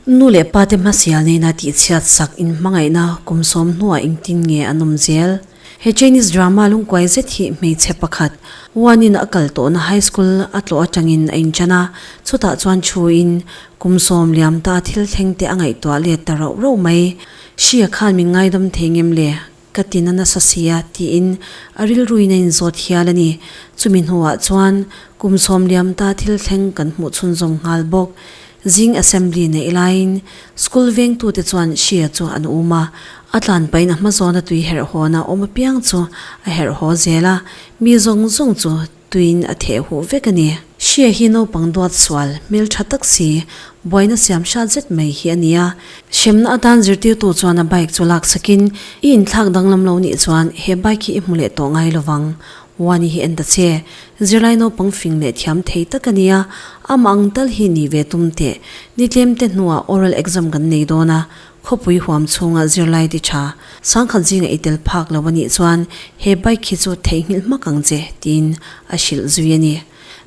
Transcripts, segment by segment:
Nu leh pa te hmasial nena tihchhiat sak in hmangaihna kum sawm hnuah engtin nge an awm zel? He Chinese drama lungkuai zet hi hmeichhe pakhat Wan in a kal tawhna high school a tlawh atangin a inchan a, chutah chuan thuin kum sawm liam ta thil thleng te a ngaihtuah let ta rauh rauh mai. Hria khan min ngaidam thei ngem le? Ka ti na nasa sia tiin a rilruin a inzawt hial a ni. Chumi hnuah chuan kum sawm liam ta thil thleng kan hmuh chhunzawm nghal bawk. Zing assembly neih laiin school vengtute chuan Shia chu an um a, a tlan pahin a hma zawna tui herh hawna awm apiang chu a herh haw zel a, mi zawng zawng chu Tuin a theh huh vek a ni. Hria hi naupang duat sual, hmel tha tak si, buaina siam hrat zet mai hi a ni a. Hremna atan zirtirtu chuan a bike chu lak sakin, I inthlak danglam lo nih chuan he bike hi i hmu leh tawh ngai lovang. Wani hi en ta che. Zirlai naupang fing leh thiam thei tak a ni a, amah ang tal hi ni ve tum teh. Ni tlem te hnuah oral exam kan nei dawn a, Khawpui huam chhunga zirlai ti tha, sangkhat zinga i tel phak lo a nih chuan he bike hi chu theihnghilh hmak ang che, tiin a hrilh zui a ni.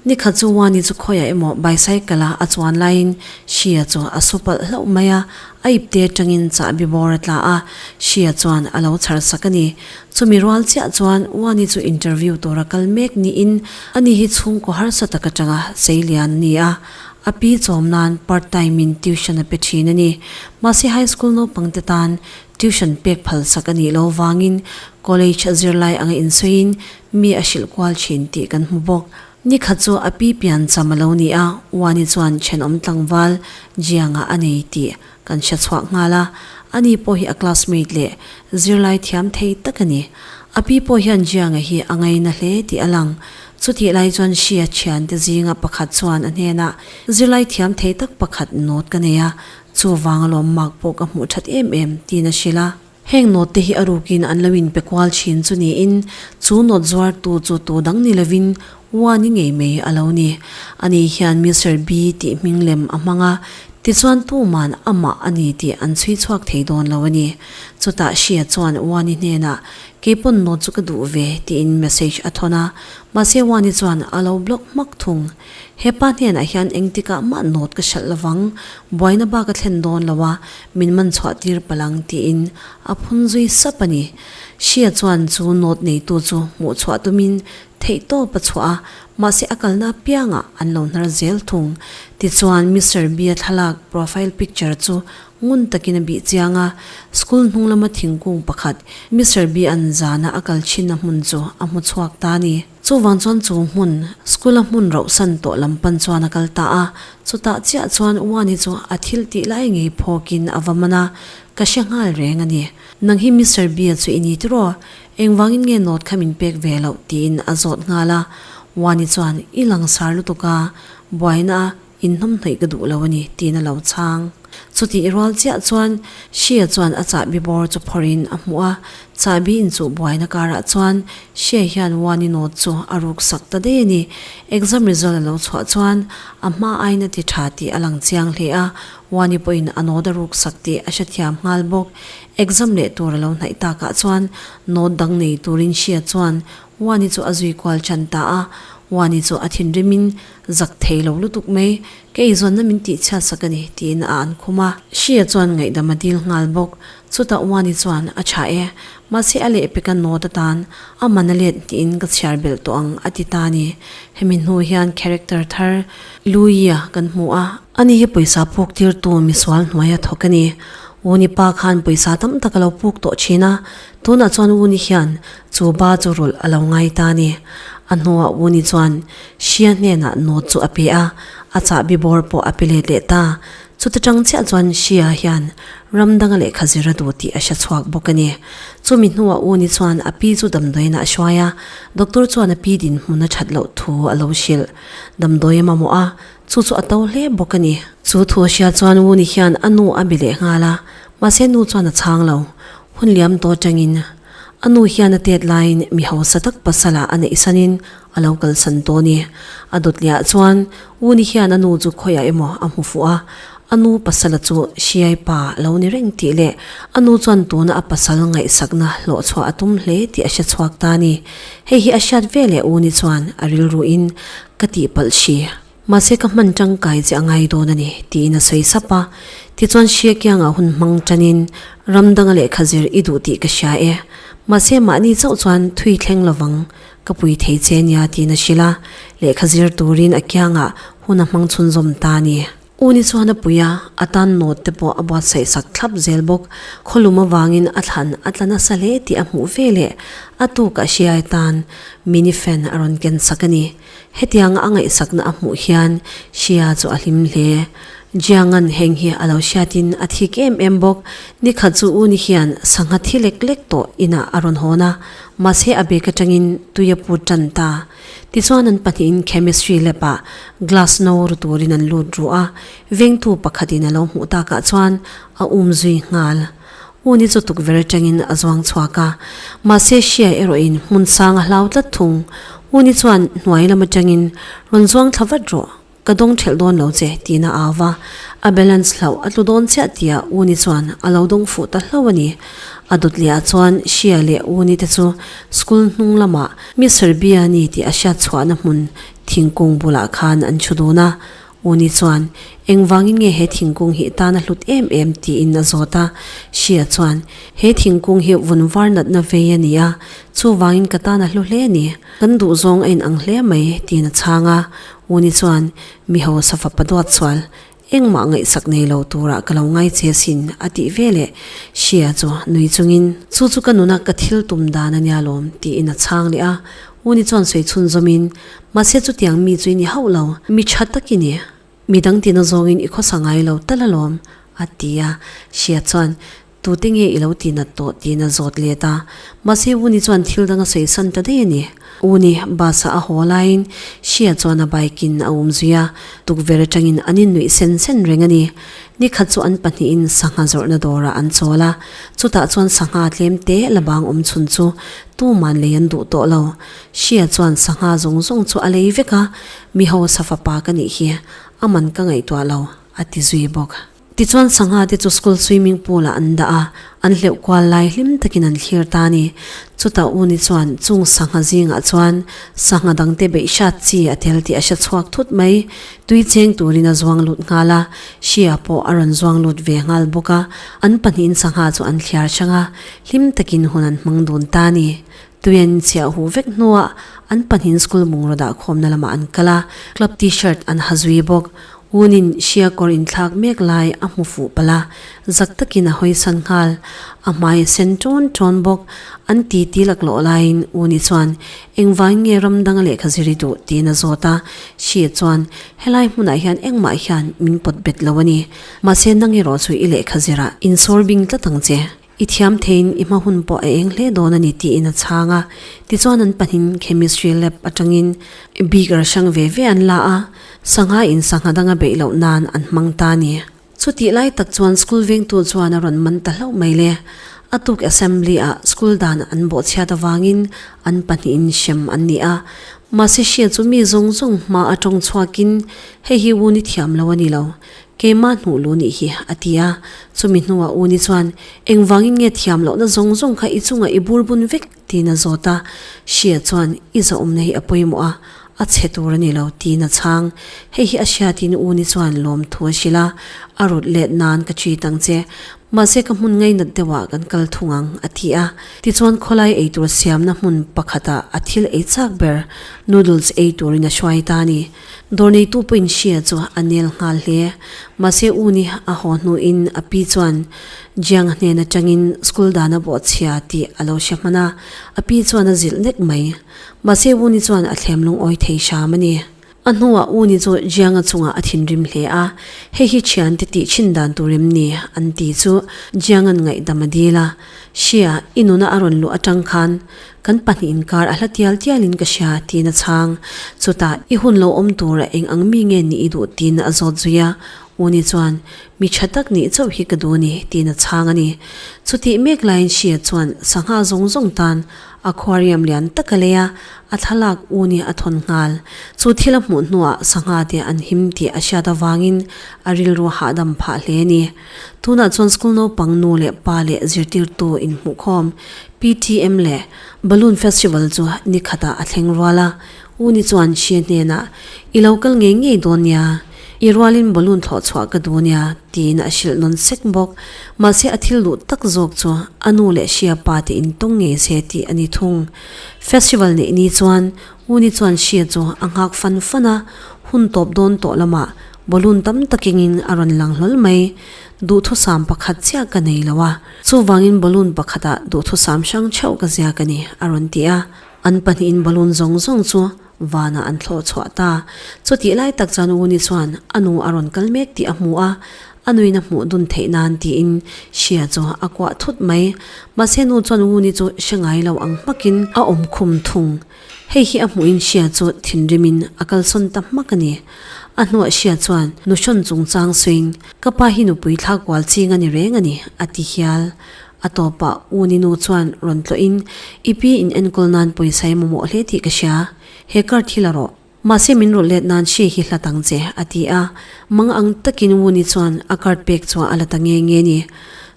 Nikhat chu Wani chu khawiah emaw bicycle-a a chuan laiin Shia chu a su palh hlauh mai a, a ipte atangin chahbi bawr a tla a, Shia chuan a lo chhar sak a ni. Chumi rual chiah chuan Wani chu interview tura kal mek niin ani hi chhungkaw harsa tak atanga seilian a ni a, A pi chawm nan part time in tuition a pe thin a ni. Mahse high school naupang te tan tuition pek phal sak a nih loh vangin college a zirlai anga insawiin mi a hrilh kual thin tih kan hmu bawk. Ni khat chu a pi pian cham a lo ni a, Wani chuan thenawm tlangval Jianga a nei tih kan hre chhuak nghal a, ani pawh hi a classmate leh zirlai thiam thei tak a ni. A pi pawh hian Jianga hi a ngaina hle tih a lang. Chutih lai chuan Shia thiante zinga pakhat chuan a hnenah, Zirlai thiam thei tak pakhat note ka nei a, chuvang alawm mark pawh ka hmuh that em em, tiin a hrilh a. Heng note te hi a rukin an lo inpe kual thin chu niin, chu note zuartu chu tu dang ni lovin Wani ngei mai a lo ni. Ani hian Mister B tih hming lem a hmang a, tichuan tuman amah a ni tih an chhui chhuak thei dawn lo a ni. Chutah Shia chuan Wani hnenah, Keipawn note chu ka duh ve tiin message a thawn a, mahse Wani chuan a lo block hmak thung. Hepa hnenah hian engtikah mah note ka hralh lovang, buaina bak a thlen dawn lo a, min man chhuah tir palh ang tiin a phun zui sap a ni. Shia chuan chu note neitu chu hmuh chhuah tumin theih tawp a chhuah a, mahse a kalna apiangah an lo hnar zel thung. Tichuan Mister B-a thlalak profile picture chu ngun takin a bih chiang a, school hnung lama thingkung pakhat Mister B-a'n zana a kal thinna hmun chu a hmu chhuak ta a ni. Chuvang chuan chu hmun, school a hmun rauhsan tawh lam pan chuan a kal ta a, chutah chiah chuan Wani chu a thil tih lai ngei phawkin a va man a, ka hre nghal reng a ni. Nang hi Mister B-a chu i ni tiraw? Engvangin nge note kha min pek ve loh? tiin a zawt nghal a. Wani chuan, I langsar lutuk a, buaina a inhnawmhnawih ka duh lo a ni, tiin a lo chhang. Chutih rual chiah chuan Shia chuan a chahbi bawr chu phawrhin a hmuh a, chahbi inchuh buaina karah chuan Shia hian Wani note chu a ruk sak ta daih a ni. Exam result a lo chhuah chuan a hma aiin a ti tha tih a lang chiang hle a, Wani pawhin a note a ruk sak tih a hrethiam nghal bawk. Exam leh tur a lo hnaih takah chuan note dang nei turin Shia chuan Wani chu a zui kual chan ta a, Wani chu a thinrimin Zak thei lo lutuk mai, ka eizawnna min tih chhiat sak a ni, tiin a an khum a. Shia chuan ngaihdam a dil nghal bawk. Chutah Wani chuan, A tha e, mahse a lehpeka note atan a man a let tiin ka chhiar belh tawh ang, a ti ta a ni. Hemi hnu hian character thar Louie-a kan hmu a. Ani hi pawisa puk tirtu misual hnuaia thawk a ni. Wuni pa khan pawisa tam tak a lo puk tawh thin a, tunah chuan Wuni hian chu ba chu rulh a lo ngai ta a ni. A hnuah Wuni chuan Shia hnenah note chu a pe a, a chahbi bawr pawh a pe let leh ta. Chuta tang chiah chuan Shia hian ram danga lehkha zir a duh tih a hre chhuak bawk a ni. Chumi hnuah Uni chuan a pi chu damdawiinah a hruai a, doctor chuan a pi dinhmun a that loh thu a lo hrilh. Damdawi a mamawh a, chu chu a to hle bawk a ni. Chu thu a hria chuan Uni hian a nu a be leh nghal a, mahse nu chuan a chhang lo. Hun liam tawh atangin a nu hian a tet laiin mi hausa tak pasala a neih sanin A lo kalsan tawh ni. A dawtliah chuan Uni hian a nu chu khawiah emaw a hmu fuh a, a nu pasala chu Hriai pa a lo ni reng tih leh a nu chuan tuna a pasal ngaihsakna hlawh chhuah a tum hle tih a hre chhuak ta a ni. Hei hi a hriat ve leh Uni chuan a rilruin ka tihpalh hri. Mahse ka hman tangkai che a ngai dawn a ni, tiin a sawi sap a. Tichuan hria kiangah hun hmang tanin ram danga lehkha zir i duh tih ka hria e. Mahse mahni chauh chuan thui thleng lovang ka pui thei che nia tiin a hrilh a. Lehkha zir turin a kiangah hun a hmang chhunzawm ta a ni. U ni chuan a pui a, a tan note te pawh a buatsaih sak thlap zel bawk. Khawlum avangin a thlan a tla nasa hle tih a hmuh ve leh a tukah hriai tan mini fan a rawn ken sak a ni. Hetianga a ngaihsakna a hmuh hian Hria chu a hlim hle. Jiangan heng hi a lo hriatin a thik em em bawk. Nikhat chu U ni hian sangha thi lek lek tawh inah a rawn hawn a, mahse a bag atangin tui a put tan ta. Tichuan an pahnihin chemistry lab ah glass no ru turin an lut ruh a, vengtu pakhatin a lo hmuh takah chuan a um zui nghal. U ni chu tukverh atangin a zuang chhuak a, mahse hria erawhin hmun sang a hlau tlat thung. U ni chuan hnuai lam atangin rawn zuang thla vat rawh. Ka dawng ṭhelh dawn lo che, tiin a au va. A balance hlauh a tlu dawn chiah tia Uni chuan a lo dawng fuh ta hlauh a ni. A dawt leh ah chuan Shia leh Uni te chu school hnung lamah Mister Bia ni tih a hriat chhuahna hmun thingkung bulah khan an chhu dun a. Uni chuan, Engvangin nge he thingkung hi tan a hlut em em? tiin a zawt a. Shia chuan, He thingkung hi vun var natna vei a ni a, chuvangin ka tan a hlu hle a ni. Kan duhzawng a inang hle mai, tiin a chhang a. Uni chuan, Mi hausa fapa duat sual, engmah ngaihsak nei lo turah ka lo ngai che sin, a tih ve leh Shia chu nui chungin, Chu chu ka nuna ka thil tum dan a nia lawm, tiin a chhang leh a. Uni chuan sawi chhun zawmin, Mahse chutiang mi chu i ni hauh lo, mi tha tak i ni. Mi dang tina zawngin i khawsa ngai lo tal alawm, a ti a. Shia chuan, Tute nge i lo ti nat tawh? tiin a zawt let a. Mahse Uni chuan thil dang a sawi san ta daih a ni. Uni bus ah a haw laiin Shia chuan a bike in a um zui a, tukverh atangin an innuih sen sen reng a ni. Nikhat chu an pahnihin sangha zawrhna dawrah an chawl a, chutah chuan sangha tlem te la bang awm chhun chu tuman lei an duh tawh lo. Shia chuan sangha zawng zawng chu a lei vek a, Mi hausa fapa ka nih hi, a man ka ngaihtuah lo, a ti zui bawk. Tichuan sangha te chu school swimming pool ah an dah a, an hleuh kual lai hlim takin an thlir ta a ni. Chutah U ni chuan chung sangha zingah chuan sangha dangte beih hrat chi a tel tih a hre chhuak thut mai. Tui cheng turin a zuang lut nghal a, Shia pawh a rawn zuang lut ve nghal bawk a. An pahnihin sangha chu an thliar hrang a, hlim takin hun an hmang dun ta a ni. Tui an inchhiah huh vek hnuah an pahnihin school bungraw dah khawmna lamah an kal a, club t-shirt an ha zui bawk. Unin hria kawr inthlak mek lai a hmu fuh palh a, zak takin a hawi san nghal. A hmai a sen ṭawn ṭawn bawk. An ti ti laklawh laiin Uni chuan, Engvangin nge ram danga lehkha zir i duh? tiin a zawt a. Hria chuan, Helai hmunah hian engmah hian min pawt bet lo a ni. Mahse nang erawh chu i lehkha zirah insawr bing tlat ang che. I thiam theiin i hma hun pawh a eng hle dawn a ni tiin a chhang a. Tichuan an pahnin chemistry lab atangin beaker hrang ve ve an la a, sangha in sangha danga beih loh nan an hmang ta a ni. Chutih lai tak chuan school vengtu chuan a rawn man ta hlauh mai le. A tuk assembly ah school dan an bawhchhiat avangin an pahnihin hrem an ni a. Mahse hria chu mi zawng zawng hma a tawng chhuakin hei hi u ni thiam lo a ni lo. Keimah hnuh lu nih hi, a ti a. Chumi hnuah Uni chuan, Engvangin nge thiam lohna zawng zawng kha i chungah i bur bun vek? tiin a zawt a. Hria chuan, I zahawmna hi a pawimawh a, a chhe tur a ni lo, tiin a chhang. Hei hi a hriatin Uni chuan lawmthu a hrilh a, A rut let nan ka treat ang che. Mahse ka hmun ngainat deuhah kan kal thung ang, a ti a. Tichuan khawlai eitur siamna hmun pakhatah a thil ei chak ber noodles ei turin a hruai ta a ni. Dawr neitu pawhin hria chu a nel nghal hle. Mahse u ni a haw hnuin a pi chuan Jiang hnen atangin school dan a bawhchhia tih a lo hre hman a, a pi chuan a zilh nek mai. Mahse u ni chuan a thlem lungawi thei hram a ni. A hnuah u ni chu Jiang a chungah a thinrim hle a, hei hi thiante tih thin dan tur em ni an ti chu Jiang an ngaihdam a dil a. Hria, i nuna a rawn luh atang khan Kan pahnih inkar a hla tial tialin ka hria, tiin a chhang. Chutah, i hun lo awm tura eng ang mi nge nih i duh tiin a zawt zui a. Uni chuan, Mi tha tak nih chauh hi ka duh a ni, tiin a chhang a ni. Chutih mek laiin Shia chuan sangha zawng zawng tan aquarium lian tak a lei a, a thlalak Uni a thawn nghal. Chu thil a hmuh hnuah sangha te an him tih a hriat avangin a rilru hahdam phah hle a ni. Tunah chuan school naupang nu leh pa leh zirtirtu inhmuhkhawm PTM leh Balloon Festival chu ni khatah a thleng rual a. U ni chuan Xie hnenah, I lo kal ngei ngei dawn nia, i rualin balloon thlawh chhuah ka duh nia, tiin a hrilh nawn sek bawk. Mahse a thil duh tak zawk chu a nu leh Xia pa te intawng ngei se tih a ni thung. Festival neih ni chuan U ni chuan Xia chu a nghak fan fan a, hun tawp dawn tawh lamah balloon tam takingin a rawn lang hlawl mai. Duhthusam pakhat chiah ka nei lo a, chuvangin balloon pakhatah duhthusam hrang theuh ka ziak a ni, a rawn ti a. An pahnihin balloon zawng zawng chu vanah an thlawh chhuah ta. Chutih lai tak chuan Wuni chuan a nu a rawn kal mek tih a hmu a, a nuin a hmuh dun theih nan tiin Xia chu a kuah thut mai. Mahse nu chuan Wuni chu hre ngai lo ang hmakin a awm khum thung. Hei hi a hmuhin Xia chu thinrimin a kalsawn ta hmak a ni. A hnuah Xia chuan nu hrawn chungchang sawiin, Ka pa hi nupui thlak kual ching a ni reng a ni, a ti hial. A tawpah U Ni nu chuan rawn tlawhin, I pi in enkawl nan pawisa i mamawh hle tih ka hria. He card hi la rawh. Mahse min rawlh let nan hri hi hlat ang che, a ti a. Mang ang takin U Ni chuan a card pek chu a la ta nge nge ni.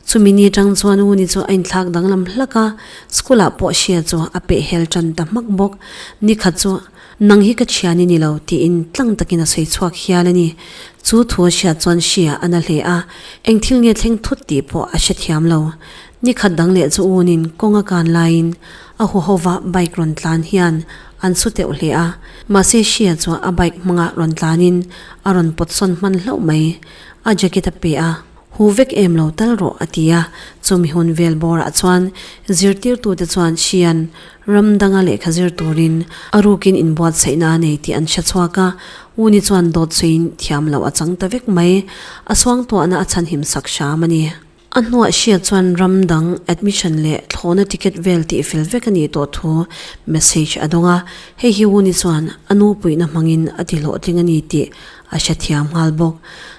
Chumi ni atang chuan U Ni chu a inthlak danglam hlak a, school ah pawh hria chu a peh hel tan ta hmak bawk. Ni khat chu Nang hi ka thian i ni lo, tiin tlang takin a sawi chhuak hial a ni. Chu thu a hriat chuan hria a na hle a, eng thil nge thleng thut tih pawh a hre thiam lo. Ni khat dang leh chu unin kawng a kan laiin a huhova bike rawn tlan hian an su teuh hle a, mahse hria chu a bike hmanga rawn tlanin a rawn pawt sawn hman hlauh mai. A jacket a pe a. Hu vek em lo tal rawh, a ti a. Chumi hun vel bawrah chuan zirtirtute chuan Xi'an ram danga lehkha zir turin a rukin inbuatsaihna a nei tih an hre chhuak a. Uni chuan dawt sawiin thiam loh a chang ta vek mai. A suangtuahna a chhanhim sak hram a ni. A hnuah Xia chuan ram dang admission leh thlawhna ticket vel tih fel vek a nih tawh thu message a dawng a. Hei hi Uni chuan a nu puihna hmangin a ti hlawhtling a ni tih A hrethiam nghal bawk.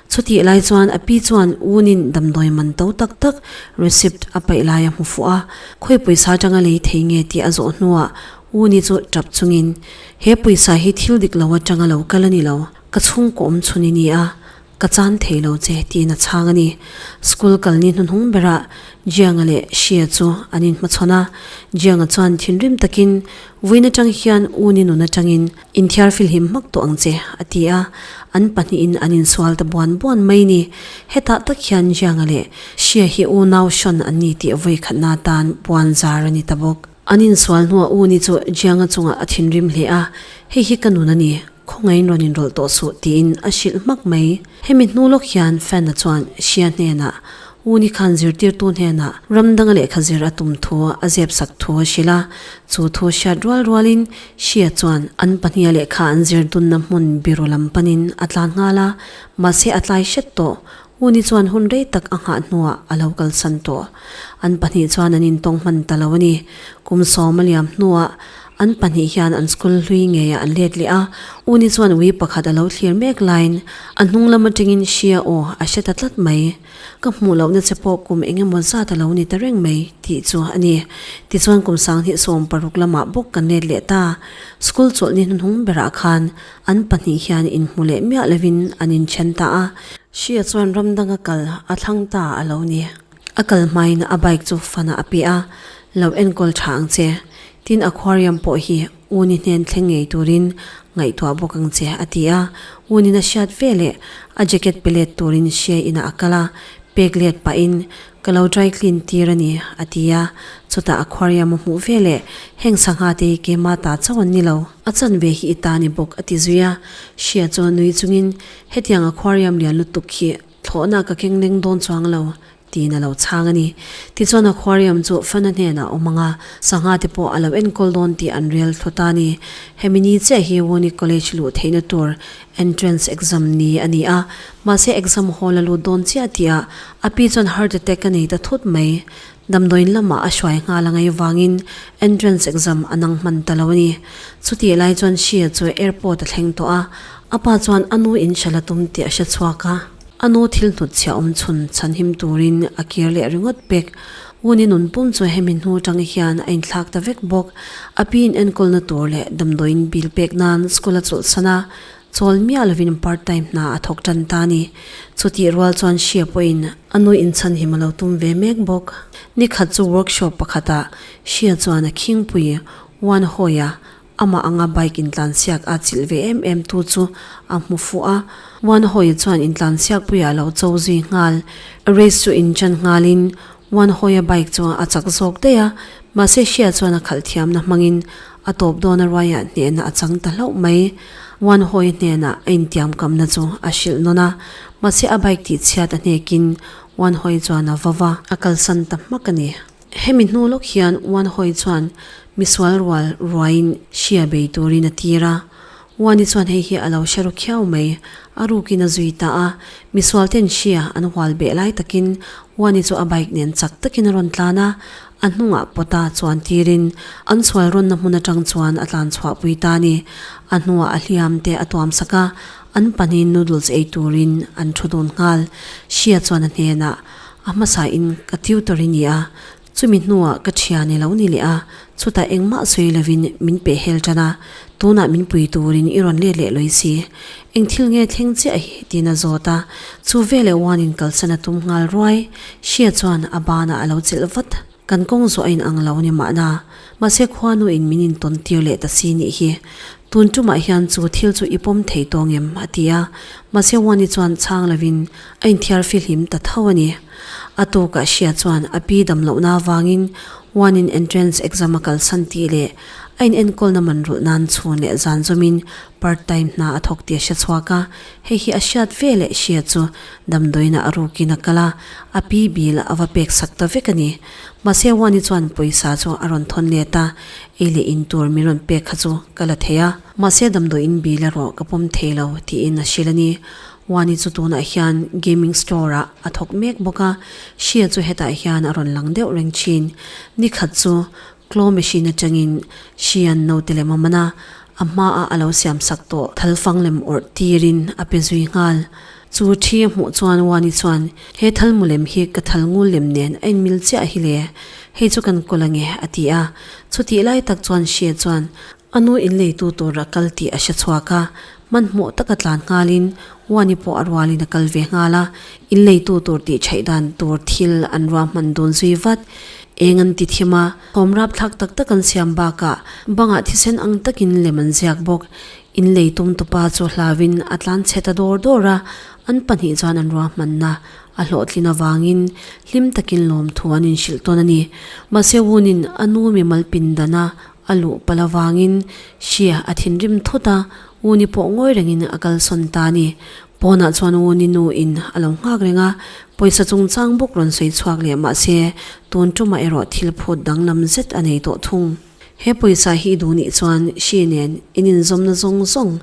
Chutih lai chuan a pi chuan Unin damdawi man to tak tak receipt a paih lai a hmu fuh a, khawi pawisa atanga lei thei nge tih a zawh hnuah Uni chu tap chungin, He pawisa hi thil dik lo atanga lo kal a ni lo, ka chhungkaw awm chhun i ni a, ka chan thei lo che tiin a chhang a ni. School kal ni hnuhnung berah Jianga leh Xia chu an inhmachhawn a, Jianga chuan thinrim takin Vawiin atang hian Uni nun atangin Inthiar filhim hmak tawh ang che, a ti a. An pahnihin an insual ta buan buan mai ni. Hetah tak hian Jianga leh Xia hi unau hrawn an ni tih vawi khatna atan puan zar a ni ta bawk. An insual hnuah u ni chu Jianga chungah a thinrim hle a, Hei hi ka nun a ni, khawngaiin rawn inrawlh tawh suh, tiin a hrilh hmak mai. Hemi hnu lawk hian Fan-a chuan Xia hnenah U ni khan zirtirtu hnenah ram danga lehkha zir a tum thu a zep sak thu a hrilh a, chu thu hriat rual rualin Hria chuan an pahniha lehkha an zir dunna hmun biru lam panin a tlan nghal a, mahse a tlai hret tawh. U ni chuan hun rei tak a nghah hnuah a lo kalsan tawh. An pahnih chuan an intawng hman ta lo a ni. Kum sawm a liam hnuah An pahnih hian an school hlui ngeiah an let leh a, Uni chuan ui pakhat a lo thlir mek laiin a hnung lam atangin Hria aw a hre ta tlat mai. Ka hmuh lohna che pawh kum eng emaw zat a lo ni ta reng mai tih chu a ni. Tichuan kum sanghnih 60 lamah bawk kan let leh ta. School chawlhni hnuhnung berah khan an pahnih hian inhmu leh miah lovin an inthen ta a. Hria chuan ram danga kal a thlang ta a lo ni. A kal hmain a bike chu fanah a pe a, Lo enkawl tha ang che. Tin aquarium pawh hi Uni hnen thleng ngei turin ngaihtuah bawk ang che, a ti a. Unin a hriat ve leh a jacket pe let turin hria inah a kal a, pek let pahin, Ka lo dry clean tir a ni, a ti a. Chutah aquarium a hmuh ve leh, Heng sangha te hi keimah ta chauh an ni lo. A chanve hi i ta ni bawk, a ti zui a. Hria chu a nui chungin, Hetiang aquarium lian lutuk hi Thlawhna ka keng leng dawn chuang lo, tiin a lo chhang a ni. Tichuan aquarium chu Fana hnenah a awm ang a, sangha te pawh a lo enkawl dawn tih an rel thlu ta a ni. Hemi ni chiah hi Wuni College luh theihna tur entrance exam ni a ni a, mahse exam hall a lut dawn chiah tihah a pi chuan heart attack a nei ta thut mai. Damdawiin lamah a hruai nghal angai vangin entrance exam a nang hman ta lo a ni. Chutih lai chuan Shia chu airport a thleng tawh a, a pa chuan a nu in hrilh a tum tih a hre chhuak a. A nu thil hnut chhia awm chhun chhanhim turin a kir leh ringawt pek. Wuni nun pum chu hemi hnu tang hian a inthlak ta vek bawk. A pi in enkawlna tur leh damdawiin bill pek nan school a chawlhsan a, Chawl miah lovin part time hna a thawk tan ta a ni. Chutih rual chuan Hria pawhin a nu inchhan him a lo tum ve mek bawk. Ni khat chu workshop pakhatah Hria chuan a khingpui Wan Hawia Amah anga bike intlansiak a chilh ve em em tu chu a hmu fuh a. Wan Hawi chuan intlansiak puiah a lo cho zui nghal. Race chu inchan nghalin Wan Hawia bike chu a chak zawk daih a, mahse Hria chuan a khalh thiamna hmangin a tawp dawn a ruaiah hnehna a chang ta hlauh mai. Wan Hawi hnenah a intiamkamna chu a hrilh nawn a, mahse a bike tihchhiat a hnekin Wan Hawi chuan a va va. A kalsan ta hmak a ni. Hemi hnu lawk hian Wan Hawi chuan misual rual ruaiin Hria bei turin a tir a. Wani chuan hei hi a lo hre ru khiau mai, a rukin a zui ta a, misual ten hria an hual beh lai takin Wani chu a bike nen chak takin a rawn tlan a, a hnungah pawta chuan tirin an sual rawnna hmun atang chuan a tlan chhuah pui ta a ni. A hnuah a hliam te a tuam sak a, an pahnihin noodles ei turin an thu dun nghal. Hria chuan a hnenah, A hmasa in ka tutor i ni a, Chumi hnuah ka thian i lo ni leh a, chutah engmah sawi lovin min peh hel tan a, tunah min pui turin i rawn let leh lawi si. Eng thil nge thleng chiah hi? tiin a zawt a, chu veleh Uanin kalsan a tum nghal ruai. Hria chuan a banah a lo chelh vat. Kan kawng zawh a inang lo ni mahna, mahse khuanuin min intawn tir leh ta si nih hi. Tun tumah hian chu thil chu i pawm thei tawng em? a ti a, mahse Uani chuan chhang lovin a inthiar fihlim ta tho a ni. A tukah hria chuan a pi dam lohna avangin One-in entrance exam a kalsan tih leh a inenkawlna man rulh nan chhun leh zan zawmin part time hna a thawk tih a hre chhuak a. Hei hi a hriat ve leh hria chu damdawiinah a rukin a kal a, a pi bill a va pek sak ta vek a ni. Mahse One-i chuan pawisa chu a rawn thawn let a, ei leh in tur min rawn pek kha chu ka la thei a. Mahse damdawiin bill erawh ka pawm thei lo tiin a hrilh a ni. Wani chu tunah hian gaming store ah a thawk mek bawk a, Shia chu hetah hian a rawn lang deuh reng thin. Ni khat chu claw machine atangin Shia'n naute lem a man a, a hmaah a lo siam sak tawh thal fang lem awrh tirin a pe zui nghal. Chu thi a hmuh chuan Wani chuan, He thal mu lem hi ka thal ngul lem nen a inmil chiah hi le, hei chu kan kawl ange a ti a. Chutih lai tak chuan Shia chuan A nu in leitu tur a kal tih a hre chhuak a, hmanhmawh taka tlan nghalin Wani pawh a rualin a kal ve nghal a, in leitu tur tih chhaih dan tur thil an ruahman dun zui vat. Eng an ti thim a, thawm rapthlak tak tak an siam bakah bangah thisen ang takin lem an ziak bawk. In lei tum tupa chu hlauin a tlan chhe ta dawr dawr a, an pahnih chuan an ruahmanna A hlawhtlin avangin hlim takin lawmthu an inhrilh tawn a ni. Mahse Wunin a nu mimal pindana a luh palh avangin Xia a thinrim thut a, Wuni pawh ngawi rengin a kalsawn ta a ni. Pawnah chuan Wuni nu in a lo nghak reng a, pawisa chungchang bawk rawn sawi chhuak leh mahse tun tumah erawh thil phut danglam zet a nei tawh thung. He pawisa hi i duh nih chuan hri nen in inzawmna zawng zawng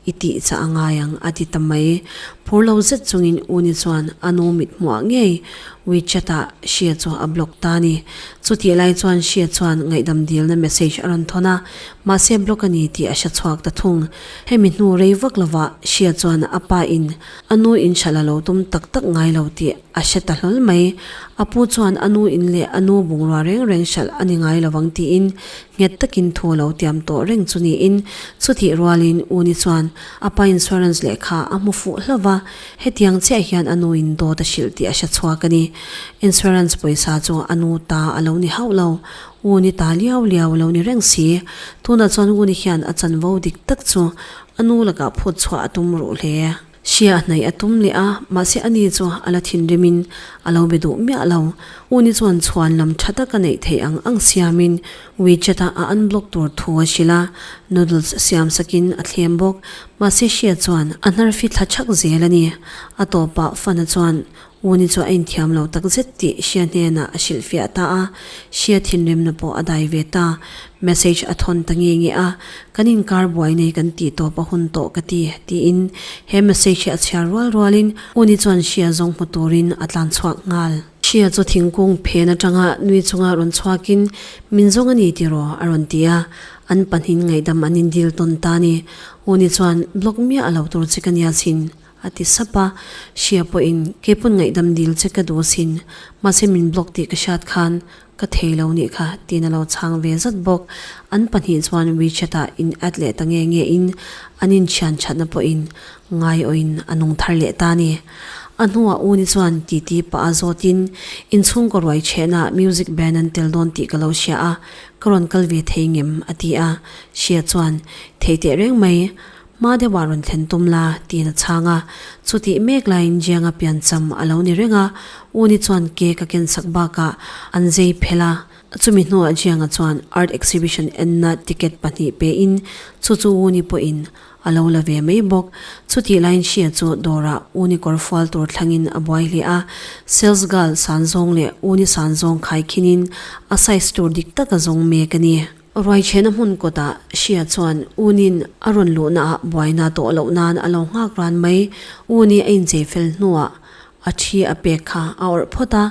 i tih chah a ngai ang a ti ta mai. Phur lo zet chungin Uni chuan a nu mit hmuah ngei WeChat ah Xia chu a block ta a ni. Chutih lai chuan Xia chuan ngaihdam dilna message a rawn thawn a, mahse block a ni tih a hre chhuak ta thung. Hemi hnu rei vak lovah Xia chuan a pa in a nu in hralh a lo tum tak tak ngai lo tih a hre ta hlawl mai. A pu chuan a nu in leh a nu bungrua reng reng hralh a ni ngai lovang tiin nghet takin thu a lo tiam tawh reng chu niin chutih rualin Uni chuan a pa insurance lehkha a hmu fuh hlauh va, hetiang chiah hian a nu in dawt a hrilh tih a hre chhuak a ni. Insurance pawisa chu a nu ta a lo ni hauh lo, Uni ta liau liau a lo ni reng si. Tunah chuan Uni hian a chanvo dik tak chu a nu lakah phut chhuah a tum ruh hle. Hria a hnaih a tum leh a, mahse ani chu a la thinrimin a lo be duh miah lo. Uni chuan chhuan lam tha taka neih theih ang ang siamin WeChat-a a unblock tur thu a hrilh a, noodles siam sakin a thlem bawk. Mahse Hria chuan a hnar fi thla chhak zel a ni. A tawpah Fana chuan Uni chu a inthiam lo tak zet tih Hria hnenah a hrilhfiah ta a, Hria thinrimna pawh a dai ve ta. Message a thawn ta nge nge a, Kan inkar buai nei kan tih tawp a hun tawh ka ti, tiin he message hi a chhiar rual rualin Uni chuan Hria zawng hmu turin a tlan chhuak nghal. Hria chu thingkung phen atanga nui chunga rawn chhuakin, Min zawng a ni tiraw? a rawn ti a, an pahnihin ngaihdam an indil tawn ta a ni. Uni chuan, Block miah a lo tur che ka nia chin. A ti sap a, Hria pawhin kei pawn ngaihdam dil che ka duh asin, mahse min block tih ka hriat khan ka thei lo nih kha tiin a lo chhang ve zat bawk. An pahnih chuan WeChat ah in add leh ta nge nge in an inthian thatna pawhin ngaiawhin a nung thar leh ta a ni. A hnuah Uni chuan titi pah a zawtin inchhungkaw ruai chhehnaah music band an tel dawn tih ka lo hria a, ka rawn kal ve thei ngem a ti a. Hria chuan, Thei teh reng mai, hma deuhah rawn thlen tum la tiin a chhang a. Chutih mek laiin Jianga piancham a lo ni reng a, Uni chuan cake a kensak bakah an zei phel a. Chumi hnuah Jianga chuan art exhibition enna ticket pahnih pein chu chu Uni pawhin a lo la ve mai bawk. Chutih laiin Hria chu dawrah Uni kawr fual tur thlangin a buai hle a, sales girl san zawng leh Uni san zawng khai khinin a size tur dik tak a zawng mek a ni. Ruaichhena hmun kawtah Hria chuan Uni'n a rawn luhnaah buaina tawh loh nan a lo nghak ran mai. Uni a inchei fel hnuah a thi a pek kha a awrh phawt a,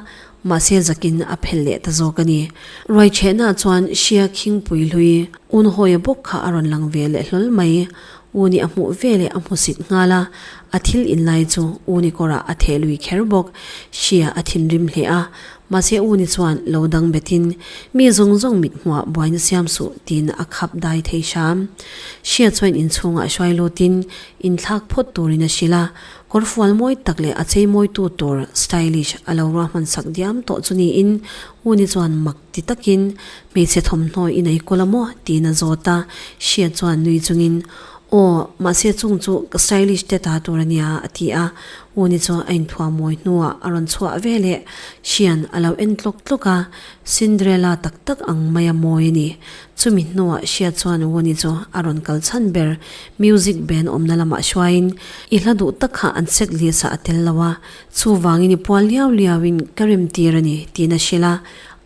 mahse zakin a phelh leh ta zawk a ni. Ruaichhehnaah chuan Hria khingpui hlui Unhawia bawk kha a rawn lang ve leh hlawl mai. Uni a hmuh ve leh a hmusit nghal a, a thil inlai chu Uni kawrah a theh lui kher bawk. Hria a thinrim hle a, mahse Uni chuan lo dang betin, Mi zawng zawng mit hmuah buaina siam suh tiin a khap dai thei hram. Hria chuan inchhungah hruai lutin inthlak phawt turin a hrilh a, Kawr fual mawi tak leh a chei mawitu tur stylish a lo ruahman sak diam tawh chu niin Uni chuan mak ti takin hmeichhe thawmhnaw i nei kawl a maw tiin a zawt a, Hriat chuan nui chungin Aw, mahse chung chu ka stylish te ta tur a nia a ti a, Uni chu a inthuah mawi hnuah a rawn chhuah ve leh Hrian a lo en tlawk tlawk a, Cinderella tak tak ang maia mawi a ni. Chumi hnuah Hriat chuan Wuni chu a rawn kal chhan ber music band awmna lamah hruaiin i hla duh tak kha an set list ah a tel lo a, chuvangin i pual liau liauin ka rem tir a ni tiin a hrilh a.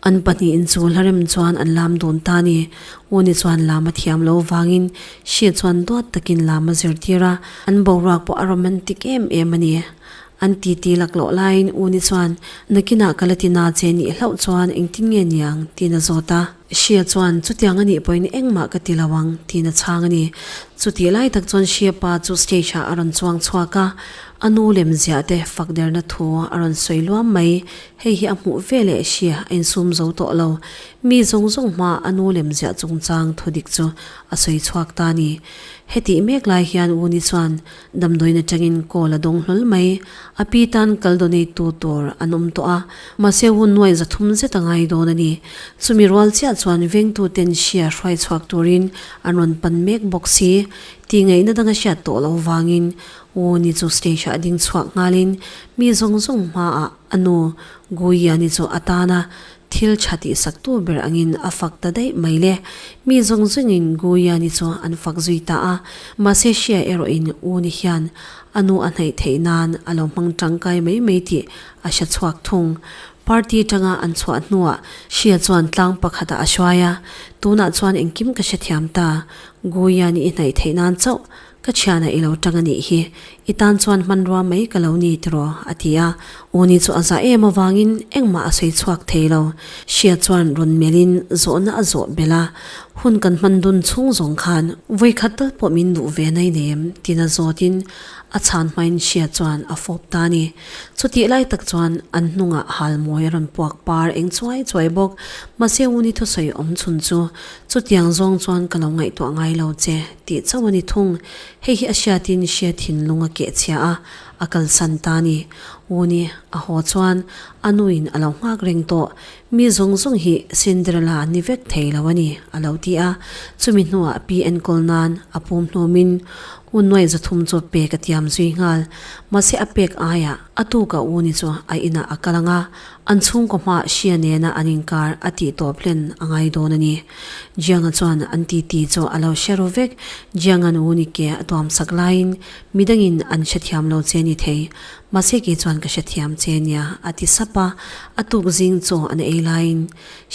An pahnihin chu hla rem chuan an lam dun ta a ni. Wuni chuan lam a thiam lo vangin Hriat chuan duat takin lam a zirtir a, an boruak pawh a romantic em em a ni. An titi laklawh laiin Uni chuan, Nakinah ka la ti na che nih hlauh chuan engtin nge niang? tiin a zawt a. Hria chuan, Chutiang a nih pawhin engmah ka ti lo ang, tiin a chhang a ni. Chutih lai tak chuan Hria pa chu stage ah a rawn chuang chhuak a, a nu lem ziah te fak derna thu a rawn sawi luam mai. Hei hi a hmuh ve leh Hria a insum zo tawh lo. Mi zawng zawng hmaa a nu lem ziah chungchang thu dik chu a sawi chhuak ta a ni. Hetih mek lai hian Uni chuan Damdawiin atangin call a dawng hlawl mai. A pi tan kal donate tu tur an awm tawh a, mahse hun nuai 300 zet a ngai dawn a ni. Chumi rual chiah chuan vengtu ten hria hruai chhuak turin an rawn pan mek bawk si. Tih ngaihna dang a hriat tawh loh vangin Wuni chu stage ah ding chhuak nghalin mi zawng zawng hmaah a nu Guiyani chu a tan a, Thil tha tihsaktu ber angin a fak ta daih mai le. Mi zawng zawngin Guyani chu an fak zui ta a, mahse hria erawhin U ni hian a nu a hnaih theih nan a lo hmang tangkai mai mai tih a hre chhuak thung. Party tanga an chhuah hnuah hria chuan tlang pakhatah a hruai a, tunah chuan engkim ka hrethiam ta, Guyani i hnaih theih nan chauh Ka thianah i lo tang a nih hi, i tan chuan hmanrua mai ka lo ni tiraw? a ti a. Uni chu a zah em avangin engmah a sawi chhuak thei lo. Hria chuan rawn melhin zawhna a zawh belh a, Hun kan hman dun chhung zawng khan vawikhat tal pawh min duh ve nai nei em? tiin a zawtin a chhan hmain Hria chuan a fawp ta a ni. Chutih lai tak chuan an hnungah halmawi a rawn puak par eng chuai chuai bawk. Mahse Uni thusawi awm chhun chu chutiang zawng chuan ka lo ngaihtuah ngai lo che. Tih chauh a ni thung. Hei hi a hriatin hria thinlung a keh chhia a, a kalsan ta a ni. U ni, a haw chuan a nuin a lo nghak reng tawh. Mi zawng zawng hi Cinderella an ni vek thei lo a ni, a lo ti a. Chumi hnuah pi enkawl nan a pum hnumin u nuaih 300 chu pek a tiam zui nghal. Mahse a pek aiah a tuka u ni chu a inah a kal ang a, an chhungkaw hma hria nena an inkar a tih tawp hlen a ngai dawn a ni. Jianga chuan an titi chu a lo hre ru vek. Jianga'n u ni ke a tuam sak laiin midangin an hrethiam lo che ni thei. Mahse kei chuan ka hrethiam che nia a ti sap a. A tuk zing chaw an ei laiin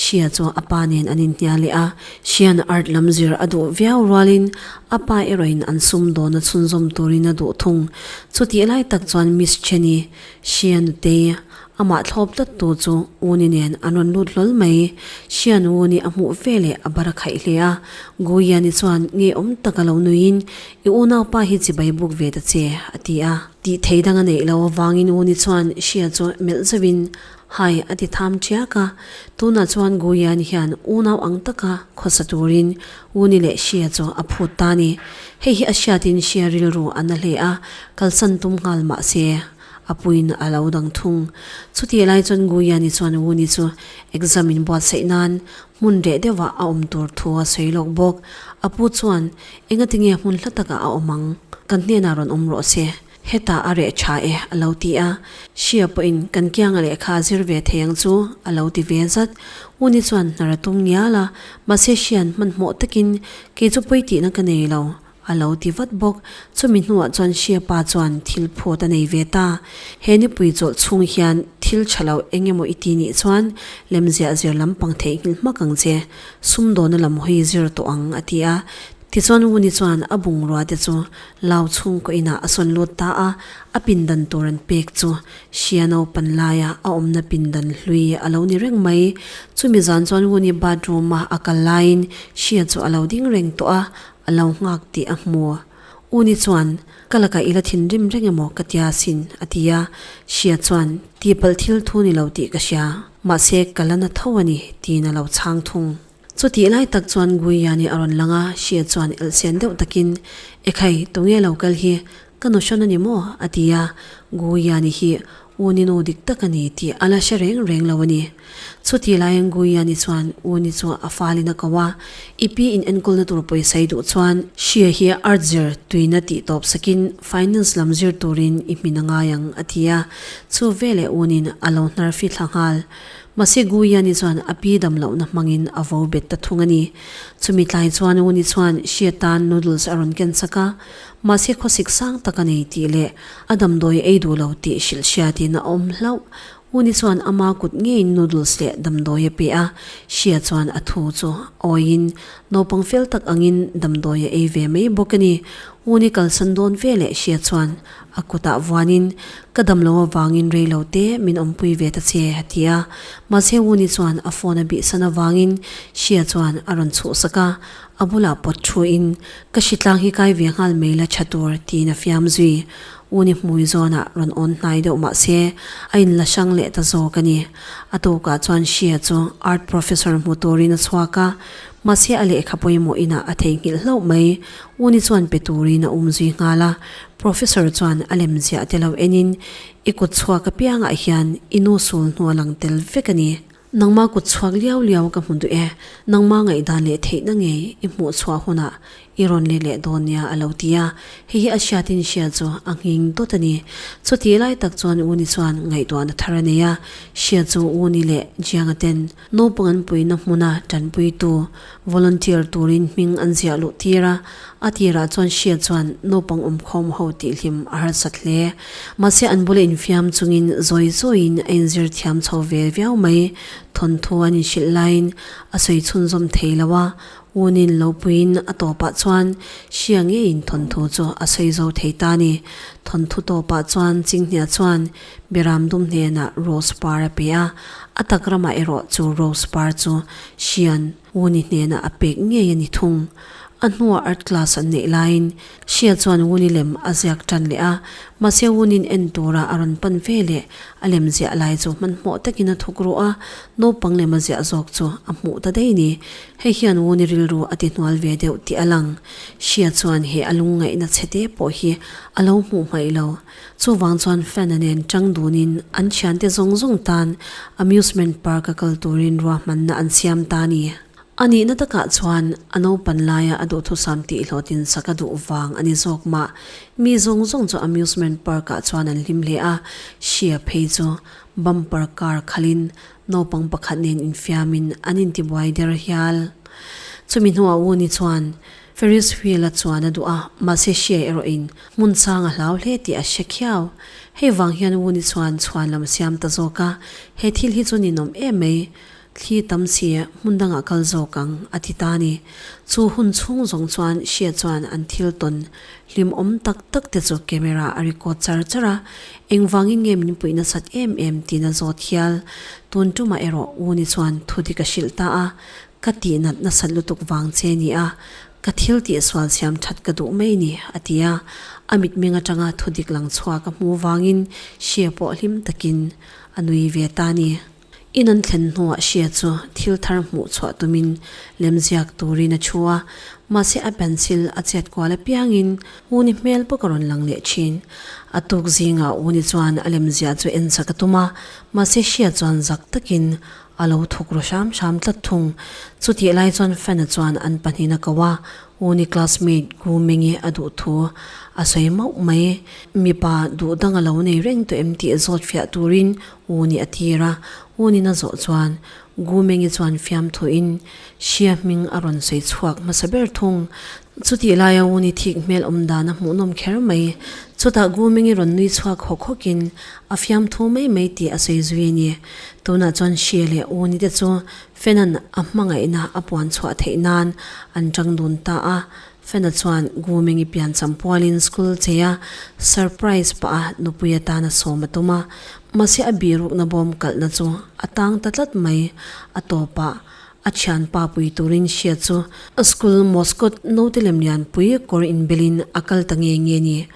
Xia chu a pa nen an inhnial leh a. Xia'n art lam zir a duh viau rualin a pa erawhin an sum dawna chhunzawm turin a duh thung. Chutih lai tak chuan Miss Chen-i, Xia nutei, Amah thlawp tlat tu chu Uni nen an rawn lut hlawl mai. Xian Uni a hmuh ve leh a bar a khaih hle a. Gu Yani chuan ngeiawm taka lo nuiin, I unaupa hi chibai buk ve ta che, a ti a. Tih thei dang a neih lo avangin Uni chuan Xia chu melh zauhin, Hai, a ti tham ṭiak a. Tunah chuan Gu Yani hian unau ang taka khawsa turin Uni leh Xia chu a phut ta a ni. Hei hi a hriatin Xia rilru a na hle a, kalsan tum nghal mah se. A puiin a lo dang thung. Chutih lai chuan Guyani chuan Wuni chu exam in buatsaih nan hmun reh deuhah a awm tur thu a sawi lawk bawk. A pu chuan, Engatinge hmun hla takah a awm ang? Kan hnenah rawn awm rawh se. Hetah a reh tha e, a lo ti a. Hria pawhin kan kianga lehkha a zir ve thei ang chu, a lo ti ve zat. Wuni chuan hnar a tum ngial a, mahse Hria'n hmanhmawh takin, Kei chu pawi tihna ka nei lo. A lo ti vat bawk. Chumi hnuah chuan Hriapa chuan thil phut a nei ve ta. He nipui chawlh chhung hian thil tha lo eng emaw i ti nih chuan lemziah zir lampang theihnghilh hmak ang che. Sumdawna lam hawi zir tawh ang, a ti a. Tichuan Wuni chuan a bungrua te chu lau chhungkaw inah a sawn lut ta a, a pindan tur an pek chu Hria naupan laia a awmna pindan hlui a lo ni reng mai. Chumi zan chuan Wuni bathroom-a a kal laiin Hria chu a lo ding reng tawh a, A lo nghak tih a hmu. U ni chuan, Ka lakah i la thinrim reng emaw ka tia asin, a ti a. Hria chuan, Tihpalh thil thu ni lo tih ka hria, mahse ka la na tho a ni, tiin a lo chhang thung. Chutih lai tak chuan Guiyani a rawn lang a, Hria chuan elhsen deuh takin, Ekhai, tunge lo kal hi? Ka nuhrawn a ni maw? a ti a. Guiyani hi U ni nu dik tak a ni tih a la hre reng reng lo a ni. Chuti laiin Guyani chuan U ni chu a falin a ko a, I pi in enkawlna tur pawisa i duh chuan Hria hi art zir tuina tih tawp sakin finance lam zir turin i hmin a ngai ang a ti a, chu veleh U nin a lo hnar fi thla nghal. Mahse Guyani chuan a pi dam lohna hmangin a vo bet ta thung a ni. Chumi tlai chuan U ni chuan Hria tan noodles a rawn ken sak a, Mahse khawsik sang tak a nei tih leh a damdawi ei duh lo tih hrilh hriatin a awm hlauh. Uni chuan ama kut ngeiin noodles leh damdawi a pe a, Hria chuan a thu chu awiin naupang fel tak angin damdawi a ei ve mai bawk a ni. Uni kalsan dawn ve leh Hria chuan a kutah vuanin, Ka damlo avangin rei lo te min awmpui ve ta che, a ti a. Mahse Uni chuan a phone a bihsan avangin Hria chuan a rawn chhuhsak a, A bulah pawt thuin, Ka hritlang hi kai ve nghal mai la tha tur, tiin a fiam zui. U ni hmui zawnah rawn awn hnai deuh mah se, a inla hrang leh ta zawk a ni. A tukah chuan Shia chu art professor hmu turin a chhuak a, mahse a lehkha pawimawh inah a theihnghilh hlauh mai. U ni chuan pe turin a um zui nghal a, professor chuan a lem ziah te lo enin, I kut chhuak apiangah hian i nu sul hnu a lang tel vek a ni. Nangma kut chhuak liau liau ka hmu duh e, nangma ngaihdan leh theihna ngei i hmuh chhuah hunah i rawn let leh dawn nia a lo ti a, hei hi a hriatin hria chu a nghing dawt a ni. Chutih lai tak chuan Uni chuan ngaihtuahna thar a nei a, hria chu Uni leh Jianga ten naupang an puihna hmuna tanpuitu, volunteer, turin hming an ziah luh tir a, a tirah chuan hria chuan naupang awmkhawm ho tihhlim a harsat hle. Mahse an bula infiam chungin zawi zawiin a inzir thiam chho ve viau mai. Thawnthu an inhrilh laiin a sawi chhunzawm thei lo a, Unin lo puiin a tawpah chuan hria ngeiin thawnthu chu a sawi zo thei ta a ni. Thawnthu tawpah chuan Chinghnia chuan Beram dum hnenah rose par a pe a, a tak ramah erawh chu rose par chu hriain Wuni hnenah a pek ngei a ni thung. A hnuah art class an neih laiin Hria chuan Wuni lem a ziak tan leh a, mahse Wuni'n en tura a rawn pan ve leh a lem ziah lai chu hmanhmawh takin a thuk ruh a, naupang lem a ziah zawk chu a hmuh ta daih ni. Hei hian Wuni rilru a ti hnual ve deuh tih a lang. Hria chuan he a lungngaihna chhe te pawh hi a lo hmuh hmaih lo. Chuvang chuan Fana nen chang dunin an thiante zawng zawng tan amusement park a kal turin ruahmanna an siam ta a ni. A nihna takah chuan a naupan laia a duhthusam tihhlawtin sak a duh vang a ni zawk mah. Mi zawng zawng chu amusement park ah chuan an hlim hle a, Shia phei chu bumper car khalin naupang pakhat nen infiamin an intibuai der hial. Chumi hnuah Wuni chuan Ferris wheel a chuan a duh a, mahse hria erawhin hmun chang a hlau hle tih a hre khiau. Hei vang hian Wuni chuan chhuan lam siam ta zawk a, he thil hi chu ninawm em mai, thli tam si hmun dangah kal zawk ang, a ti ta a ni. Chu hun chhung zawng chuan hria chuan an thil tawn hlimawm tak tak te chu camera a record char char a, engvangin nge min puih nasat em em tiin a zawt hial. Tun tumah erawh Wuni chuan thudik a hrilh ta a, Ka tih nat nasat lutuk vang che ni a, ka thil tih sual siam that ka duh mai ni, a ti a. A mitmeng atanga thu dik lang chhuak a hmuh vangin Shia pawh hlim takin a nui ve ta ni. In an thlen hnuah Xie chu thil thar hmuh chhuah tumin lemziak turin a thu a, mahse a pencil a chet kual apiangin Uni hmel bawk a rawn lang leh thin. A tuk zingah Uni chuan a lemziah chu en chak a tum a, mahse Xie chuan zak takin a lo thuk ru hram hram tlat thung. Chutih lai chuan Fana chuan an pahnihin a ko a, Uni classmate Gu Mengi a duh thu a sawi mauh mai. Mipa duh dang a lo nei reng tawh em tih zawt fiah turin Uni a tir a, Unin a zawh chuan Gu Mengi chuan fiamthuin Xia hming a rawn sawi chhuak hmasa ber thung. Chutih laia Uni thik hmel awm dan a hmuhnawm kher mai. Chutah Gu Mengi rawn nui chhuak hawk hawkin a fiamthu mai mai tih a sawi zui a ni. Tunah chuan Xia leh Uni te chu Fenan a hmangaihna a puan chhuah theih nan an tang dun ta a. Fena chuan Gu Mengi piancham pualin school chei a surprise pah a nupui atana sawm a tum a, mahse a bihrukna bawm kalhna chu a tang ta tlat mai. A tawpah a thianpa pui turin hria chu school mascot naute lem lianpui kawr inbelin a kal ta nge nge ni.